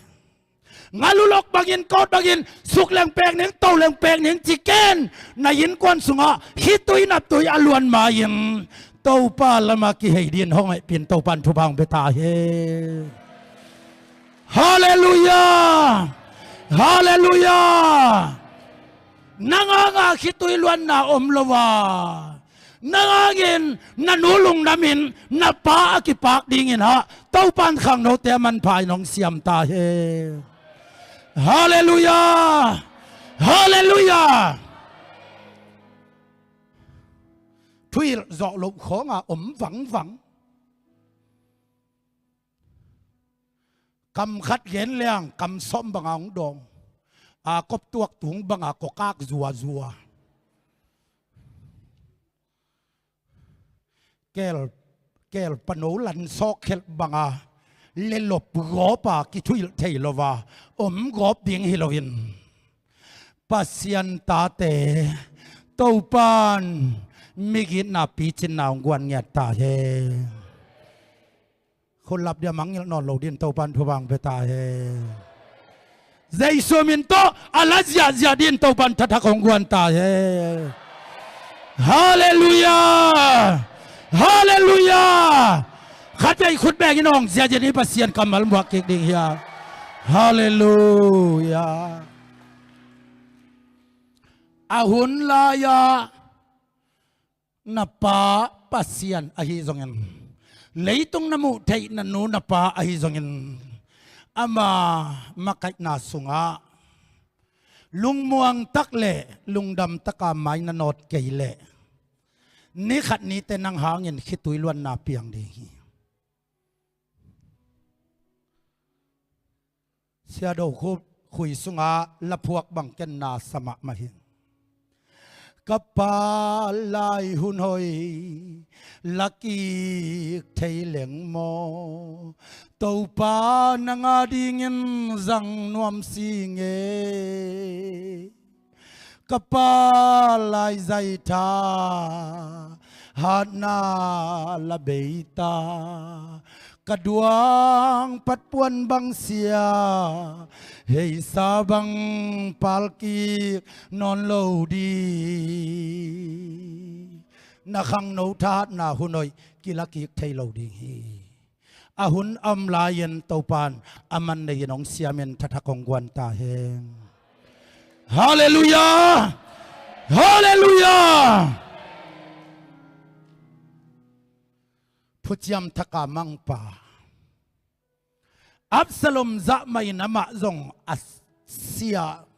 ngalulok bangin, kawt bangin, suk leng pek ning, to leng pek ning ci ken, na innkuan sungah khitui naptui a luan ma-in Topa lamah kihei din hong hehpih in Topa in thupha hong pia ta hen. Halleluiah. Halleluiah. Nang hangah khitui luanna om lo a, nang hangin na nu lungdamin na pa a kipak dingin ah Topa in khangnote a manpha in hong siam ta hen. Halleluiah. Halleluiah. Thuhilh zawh loh khawnga om vangvang. Kam khat gen leng kam sawm banga hong dawng. A kop tuak tung banga kawkak zuazua. Keel, keel pano lan sawkkhelh banga lelop gawpa kithuhilh thei lo a om gawp ding hi loin, Pasian tate, Topa in migitna picinna hong guan ngiat ta hen. Khut lap dia mangngilh nawn lo din Topa in thupha hong pia ta hen. Jesu min tawh a la ziahziah din Topa in thathak hong guan ta hen. Halleluiah. Halleluiah. Khat vei khut bengin hong ziahziah ni, Pasian kammal muak kik ding hi a. Halleluiah. A hun lai-ah na pa Pasian ahi zongin, leitung na muh theih na nu na pa ahi zongin, ama makaihna sungah lungmuang tak le lungdam taka mai na nawt kei leh, ni khat nite nang hangin khitui luanna piang ding hi. Sia Do Khup Khui sungah laphuak bang ken na sa mahmah hi. Ka pa lai hun hoih la kik thei leng maw, Topa nang adingin zang nuam si nge. Ka pa lai zaitha Hatna la beita, ka duang patpuan bang sia, heisa bang palkik nawn lo ding. Na khangno thahatna hun hoih kilakik thei lo ding hi. A hun a om lai-in Topan a man nei-in hong siamin thathak hong guan ta hen. Halleluiah! Halleluiah! Thuciam Thak a mangpa Absalom zah mah in amah zong a sia.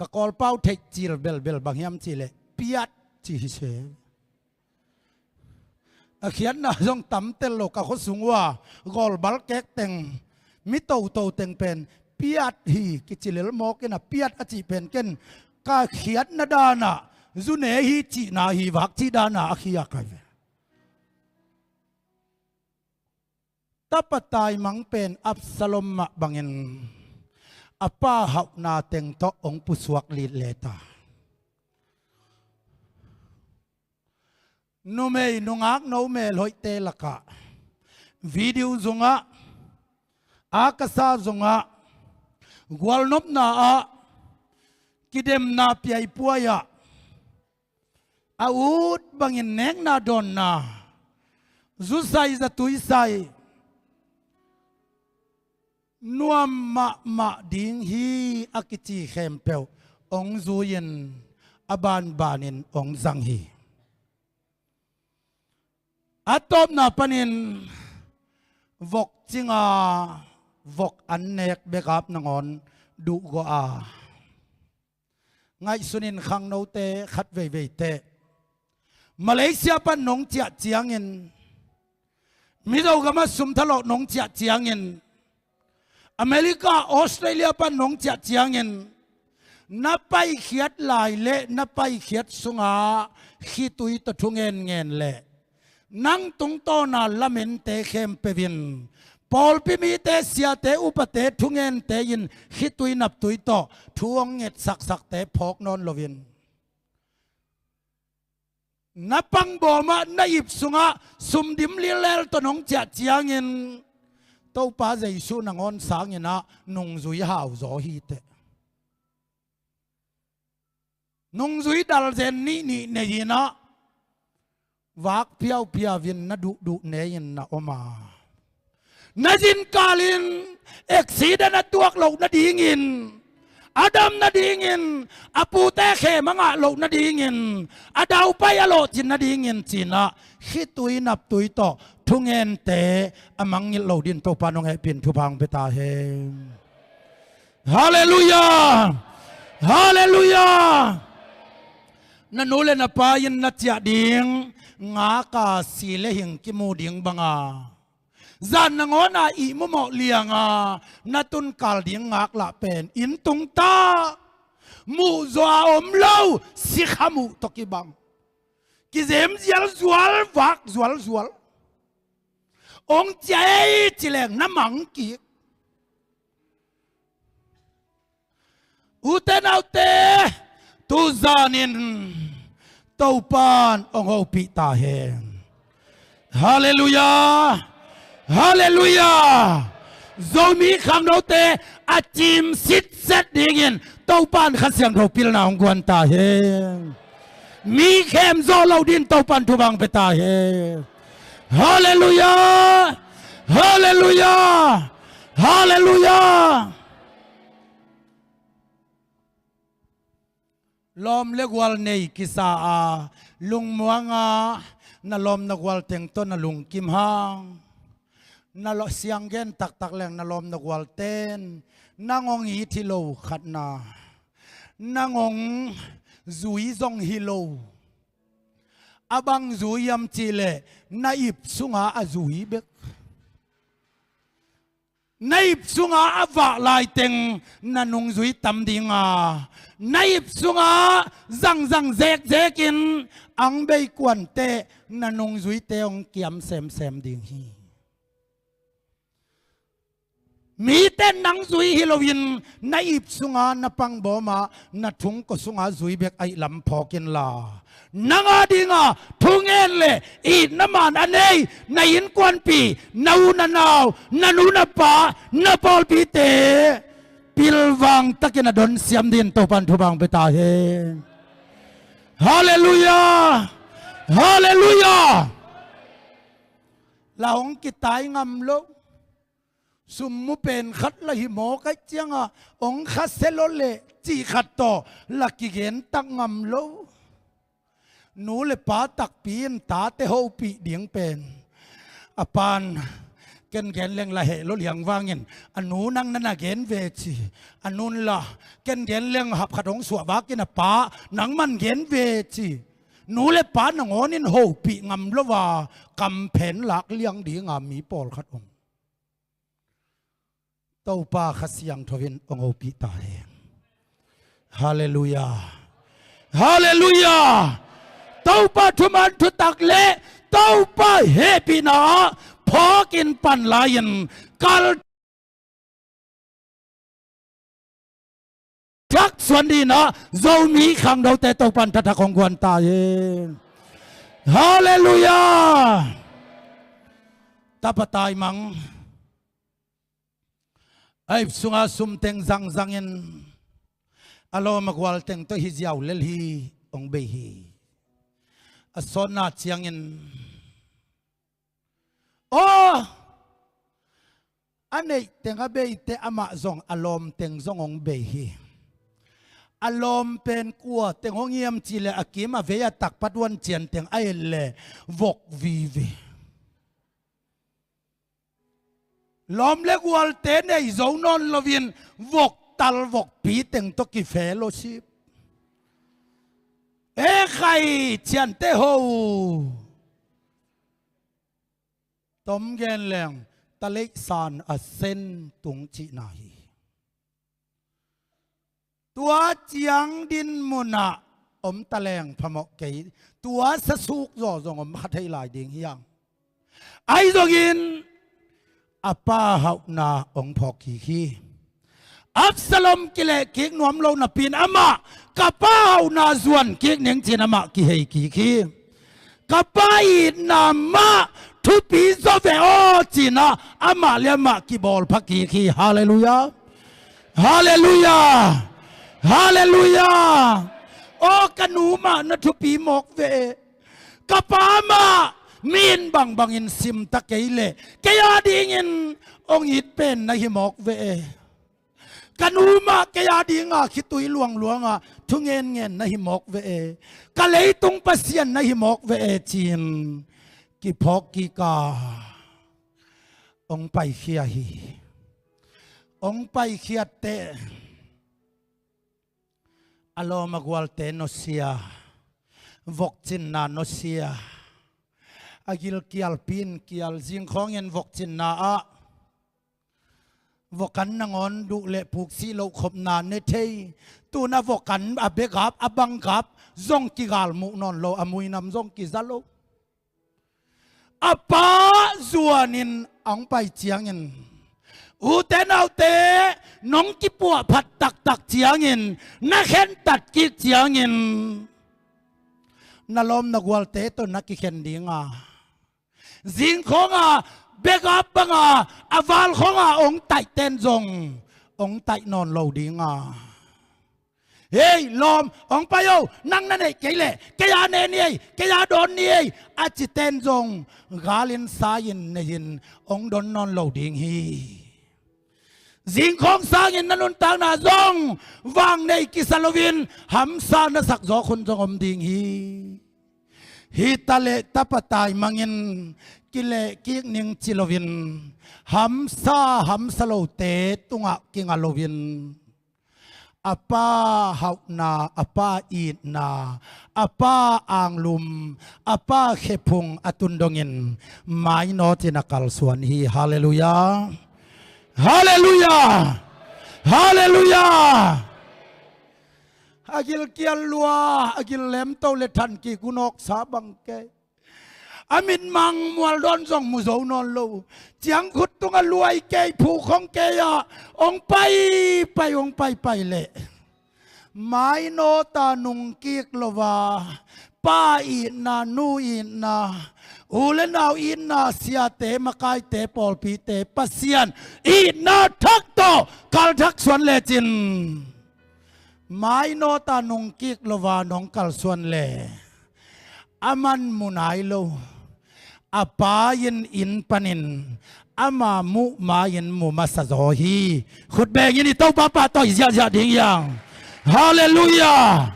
Ka Kawlpau theih cil belbel bang hiam cih leh piat ci hi se. A khiatna zong tam tel lo, ka khuasung uh a gawlbal kek teng, mi toto teng pen piat hi kici lel mawk in, a piat a cih pen ken ka khiatna dan ah zu ne hi cihna hi vak cih dan a a khiak hi ve. Tapa taimang pen Absalom mah bangin a pa hauhna teng tawh hong pusuak lit leta. Numei nungak no melhoihte lakah video zongah, a kasa zongah, gualnopna ah, kidemna piaipuai ah, a ut bangin nekna dawnna, zusai zatuisai, nuam mahmah ding hi a kici khempeuh hong zui-in a banbanin hong zang hi. A tawpna panin vok cinga vok an nek bekap nangawn duhgawh a, ngaihsunin khangnote khat veivei teh Malaysia pan nong ciah ciangin, Mizo gamah sum thalawh nong ciah ciangin, America, Australia pan nong ciah ciangin, na paikhiat lai le na paikhiat sungah khitui tawh thungen ngen leh nang tungtawna lamente khempeuh in pawlpi mite, siate, upate, thungente in khitui naptui tawh thu hong ngetsaksakte phawk nawn loin, na pangbawmah na ip sungah sum dim lilel tawh nong ciah ciangin, Topa Jesu nangawn sangin ah nungzui hauzaw hi teh. Nungzui dalzen nihnih nei-in ah vak phiaupiau in na duhduh ne-in na om a, na zinkalin accident a tuak loh nadingin, a dam nadingin, a pute khem a ngah loh nadingin, a daupai a lawhcin nadingin ci-in ah khitui naptui tawh thungente a mangngilh lo dingin Topa nong hehpih in thupha hong pia ta hen. Halleluiah! Halleluiah! Na nu le na pa in na ciah ding ngak a, si le hing kimu ding banga, zan nangawn a ihmu mawh lianga na tunkal ding ngak lah pen inn tungta, muhzaw a om lo sikha muh tawh kibang, kizem zialzual, vak zualzual. Hong ciah ei ci leng na mang kik. Ute naute, tuzanin Topan hong hopih ta hen. Halleluiah! Halleluiah! Zomi khangnote a cim sitset dingin Topan Kha Siangtho pilna hong guan ta hen. Mi khem zawh loh dingin Topan thupha hong pia ta hen. Halleluiah! Halleluiah! Halleluiah! Lawm le gual nei kisa a, lungmuanga na lawm na gual teng tawh na lungkim hang, na lo siang gen taktak leng na lawm na gualten nang hong it hi lo, khatna, nang hong zui zong hi lo. A bang zui hiam cih leh na ip sunga a zui bek. Na ip sunga a vak laiteng na nungzui tam dinga, na ip sunga zangzang zekzekin ang bei kuanteh na nungzuite hong kiam semsem ding hi. Mite nang zui hi loin na ip sunga na pangbawm ah na thungkaw sunga zui bek ahih lam phawk inla, nang a dinga thungen le itna man a nei na innkuanpih, na u na nau, na nu na pa, na pawlpite pilvang takin a don siam dingin Topan thupha hong pia ta hen. Halleluiah! Halleluiah! La hong kitai ngam lo. Sum mu pen khat la hi mawk ahih cianga hong khasia lo leh cih khat tawh la kigen tak ngam lo. Nu le pa takpi in tate hopih ding pen, a pan ken gen leng la heh lo liang vangin a nu nang na na gen ve ci. A nun la ken gen leng hap khat hong suah vakin a pa nangman gen ve ci. Nu le pa nangawnin hopih ngam lo a kamphen lak liang dinga mi pawlkhat om. Topa Kha Siangtho in hong hopih ta hen. Halleluiah! Halleluiah! Topa thuman thutak le Topa hehpihna ah phawkin pan lai-in kal thak suan dinah Zomi khangnote Topan thathak hong guan ta hen. Halleluiah! Tapa taimang a ip sunga sumteng zangzangin a lawm a gualteng tawh hi ziau lel hi, hong bei hi. A sawtna ciangin, aw, a neihteng a beite amah zong a lawmteng zong hong bei hi. A lawm pen kuateng hong hiam cihleh a kim a vei a takpat uan cianteng a et leh vok vive. Lawm le gualte nei zo nawn loin voktal vokpi teng tawh ki-fellowship. E khai ciante ho. Tom gen leng taleihsan a sen tung cihna hi. Tua ciang din munah om taleng phamawh kei. Tua sasuk zaw zong om kha thei lai ding hi hang. Ahi zongin a pa hauhna hong phawk kik hi. Absalom kileh kik nuam lo napi-in amah ka pa hauhna zuan kik ning ci-in amah kihei kik hi. Ka pa itna mah thupi zaw ve aw ci-in ah amah le amah kibawl pha kik hi. Halleluiah. Halleluiah. Halleluiah. Aw ka nu mah na thupi mawk ve. Ka pa mah mi in bangbangin sim ta kei leh kei a dingin hong it pen na hi mawk ve. Ka nu mah kei a dinga khitui luangluanga thungen ngen na hi mawk ve e. Ka leitung Pasian na hi mawk ve e ci-in kiphawk kik a hong paikhia hi. Hong paikhiat teh a lawm a gualte nusia, vokcinna nusia. A gilkialpi in kial zingkhawngin vokcinna ah vok an nangawn duh le puksih loh khopna ne thei. Tuna vok an a begap a bangkap zong kigalmuh nawn lo, a muinam zong kiza lo. A pa zuanin a hong pai ciangin, ute naute, nong kipuahphat taktak ciangin, na khentat kik ciangin, na lawm na gualte tawh na kikhen dinga, zingkhawnga begap banga a valkhawnga hong taihten zong hong taih nawn lo dinga, hei lawm, hong pai o, nang na neih kei leh kei a ne ni ei, kei a dawn ni ei, a citen zong galin sa-in nei-in hong dawn nawn lo ding hi. Zingkhawng sangin na nuntakna zong vang nei kisa loin hamsa na sak zawk hun zong om ding hi. Hi taleh tapa taimangin kilehkik ning ci loin hamsa hamsa lote tungah kinga loin a pa hauhna, a pa itna, a pa anglum, a pa khephung a tun dongin mainawtin a kalsuan hi. Halleluiah. Halleluiah. Halleluiah. A gilkial lua, a gil lemto le thankik un awksa bang kei. A mitmang mualdawn zong mu zo nawn lo. Ciangkhut tungah luai kei, phukhong kei ah hong paipai, hong paipai leh mainawta nungkik lo a, pa itna, nu itna, u le nau itna, siate, makaite, pawlpite, Pasian itna thak tawh kalthak suan lecin, mainawta nungkik lo a nong kalsuan le aman mu nai lo. A pa in inn panin ama muh ma-in mu masa zaw hi. Khut bengin i Topa pahtawi ziahziah ding hiang. Halleluiah.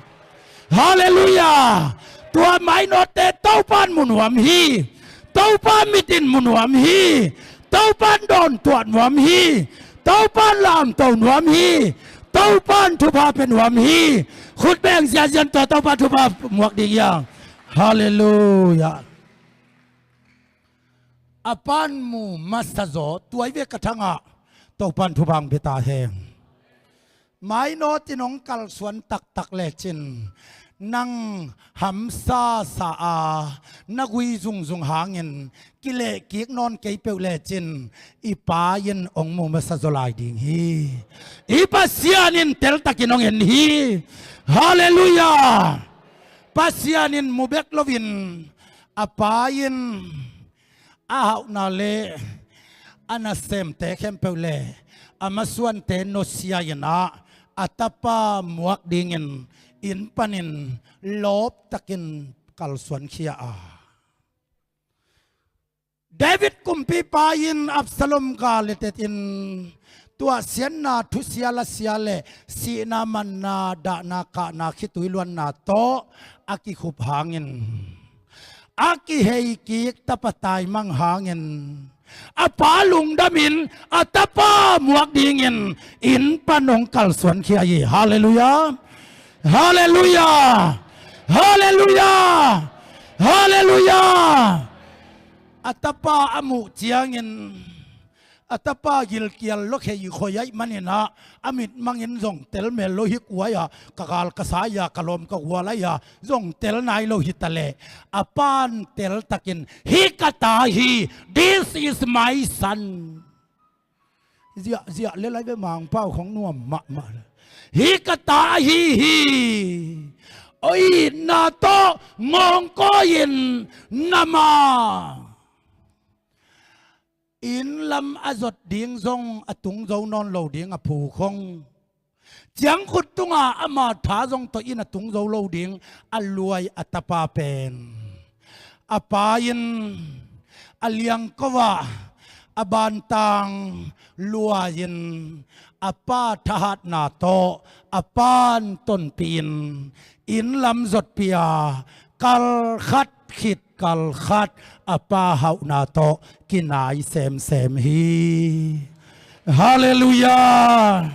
Halleluiah. Tua mainawte Topan mu nuam hi. Topa mitin mu nuam hi. Topan dawntuah nuam hi. Topan lamto nuam hi. Topan thupha pia nuam hi. Khut beng ziahziah in tua Topa thupha muak ding hiang. Halleluiah. A pan mu masa zaw, tuai ve ka thangah Topan thupha hong pia ta hen. Mainawtin hong kalsuan taktak lecin, nang hamsa sa a, na gui zungzung hangin kilehkik nawn kei peuh lecin, i pa in hong mu masa zaw lai ding hi. I Pasian in teltakin hong en hi. Halleluiah. Pasian in mu bek loin, a pa in a hauhna le a nasemte khempeuh le a masuante nusia in ah, a tapa muak dingin inn panin lawptakin kalsuankhia a, David kumpipa in Absalom gal letet in tuahsiatna, thusia lasia le sihna manna, dahna kahna, khitui luanna tawh a kikhup hangin, a kiheikik tapa taimang hangin, a pa lungdamin a tapa muak dingin inn pan hong kalsuankhia hi. Halleluiah. Halleluiah. Halleluiah. Halleluiah. A tapa a muh ciangin, a tapa gilkial lua khei khoi ahih manin ah, a mitmangin zong tel mel lo hi. Kuai-a ka gal ka sa-a, ka lawm ka gual-a zong tel nai lo hi ta leh, a pan teltakin, "Hih ka ta hi, this is my son." Ziahziah le lai ve, Mangpau khong nuam mahmah le, "Hih ka ta ahi hi. Oi, na tawh ngawngkawi-in na ma." Inn lam a zot ding zong a tung zo nawn lo ding a phukhong. Ciangkhut tunga ama tha zong tawh in a tung zo lo ding a luai a tapa pen, a pa in a liangko ah a bantang luai-in, a pa thahatna tawh a pan tonpih-in, inn lam zotpih a, kal khat khit kal khat a pa hauhna tawh kinai semsem hi. Halleluiah.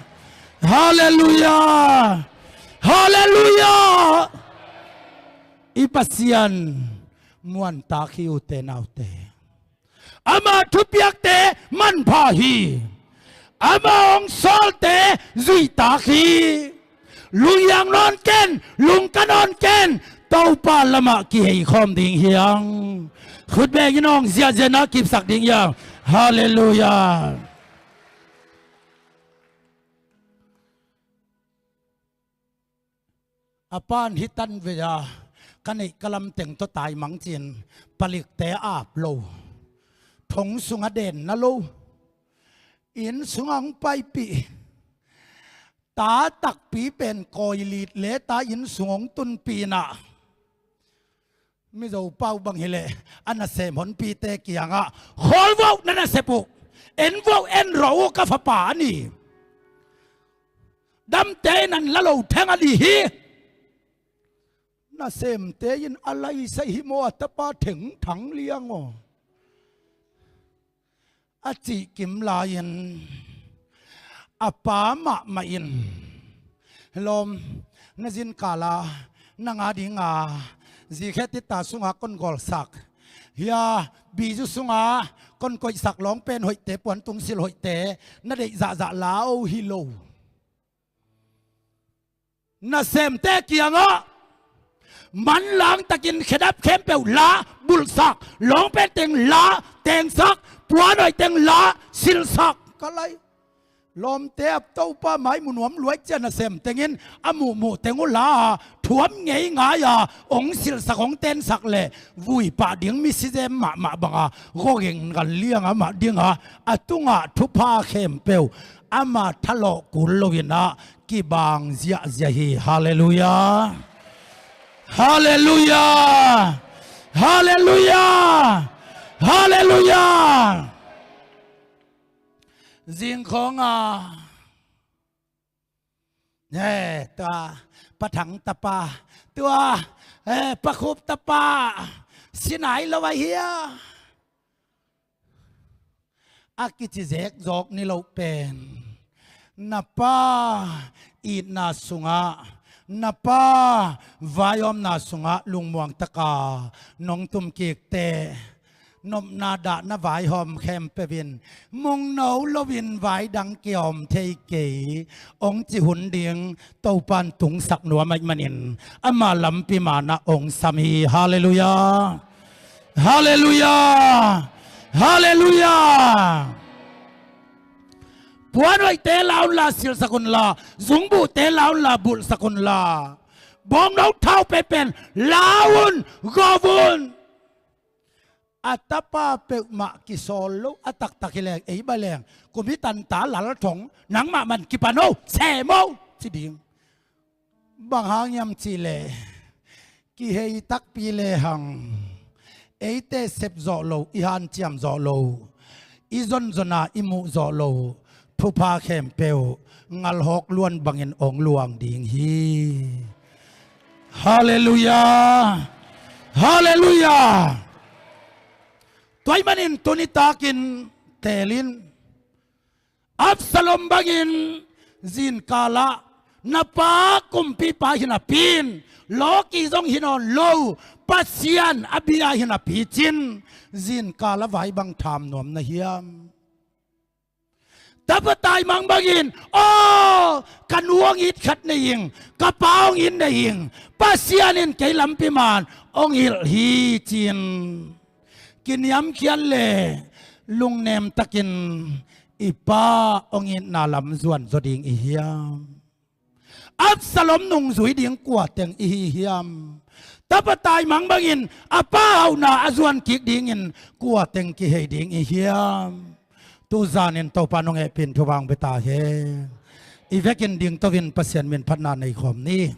Halleluiah. Halleluiah. I Pasian muantak hi, ute naute. Ama thupiakte manpha hi. Ama hong sawlte zuitak hi. Lunghiang nawn ken, lungka nawn ken, Topa lamah kihei khawm ding hiang. Khut bengin hong ziahziah in a kipsak ding hiang. Halleluiah. A pan hi tan vei a, ka neih ka lamteng tawh taimang ci-in palikte a ap lo, thong sungah denna lo, inn sungah hong paipih. Ta takpi pen kawi lit le ta inn sung hong tunpih in ah, Mizo pau bang hileh a nasem honpite kiangah, "Khawl vo, na nasep uh, en vo, en ro uh, ka fapa a ni. Damte in an la lo theng a ni hi." Nasemte in a laisai hi maw, a tapa thengthang liang aw, a cih kim lai-in a pa mahmah in, "Lawm, na zinkal a nang a dinga zikhe tita sunga kon gawlsak, hia, bizu sunga kon koihsak lawng pen hoihte, puan tungsil hoihte na deih zahzah la o hi lo." Nasemte kiangah, Manlang takin khedap khempeuh la bulhsak, lawngpen teng la tengsak, puanhoih teng la silhsak. Ka lai lawmte a Topa mai mu nuam luai cian a sem tengin a muhmuh teng uh la a thuam ngei ngai a ong silhsak ong tensak leh vui pah ding mi sizem mahmah banga gawgeng ngan liang amah dinga a tungah thupha khempeuh ama thalawh kul loinah kibang ziahziah hi. Halleluiah. Halleluiah. Halleluiah. Halleluiah. Zingkhawnga he tua Pathang tapa, tua he Pakhup tapa sinai lo ahi a a kici zek zawk ni loh pen na pa itna sungah, na pa vaihawmna sungah lungmuang taka nong tum kikte nopna dahna vaihawm khempeuh in mungno loin vai dang kiawm thei kei ong ci hun ding Topan tungsak nuam ahih manin ama lampi manah ong sam hi. Halleluiah. Halleluiah. Halleluiah. Puanhoihte la unla silhsak unla, zungbuhte la unla bulhsak unla, bawngno thau pehpen la un, gawv un. A tapa peuhmah kisawl lo a taktak hi leng ei ba leng kum hi tanta lalthong nangmah man kipan o, sem o ci ding. Bang hang hiam cihleh kihei takpi lehang eite sep zawh lo, i hanciam zawh lo, i zonzona i muh zawh lo thupha khempeuh ngalhawk luan bangin ong luang ding hi. Halleluiah. Halleluiah. Tua ahih manin tuni takin teelin Absalom bangin zinkalah na pa kumpipa hi napi in lawki zong hi nawn lo, Pasian a bia hi napi cin zinkalah vai bang tham nuam na hiam? Tapa taimang bangin aw ka nu hong it khat nei ing, ka pa hong it nei ing, Pasian in kei lampi man hong hilh hi cin kiniamkhiat le lungnem takin i pa hong itna lam zuan zaw ding i hiam? Absalom nungzui ding kua teng i hi hiam? Tapa taimang bangin a pa hauhna a zuan kik dingin kua teng kihei ding i hiam? Tuzanin Topa nong hehpih in thupha hong pia ta hen. I vekin dingto in Pasian min phatna nei khawm ni.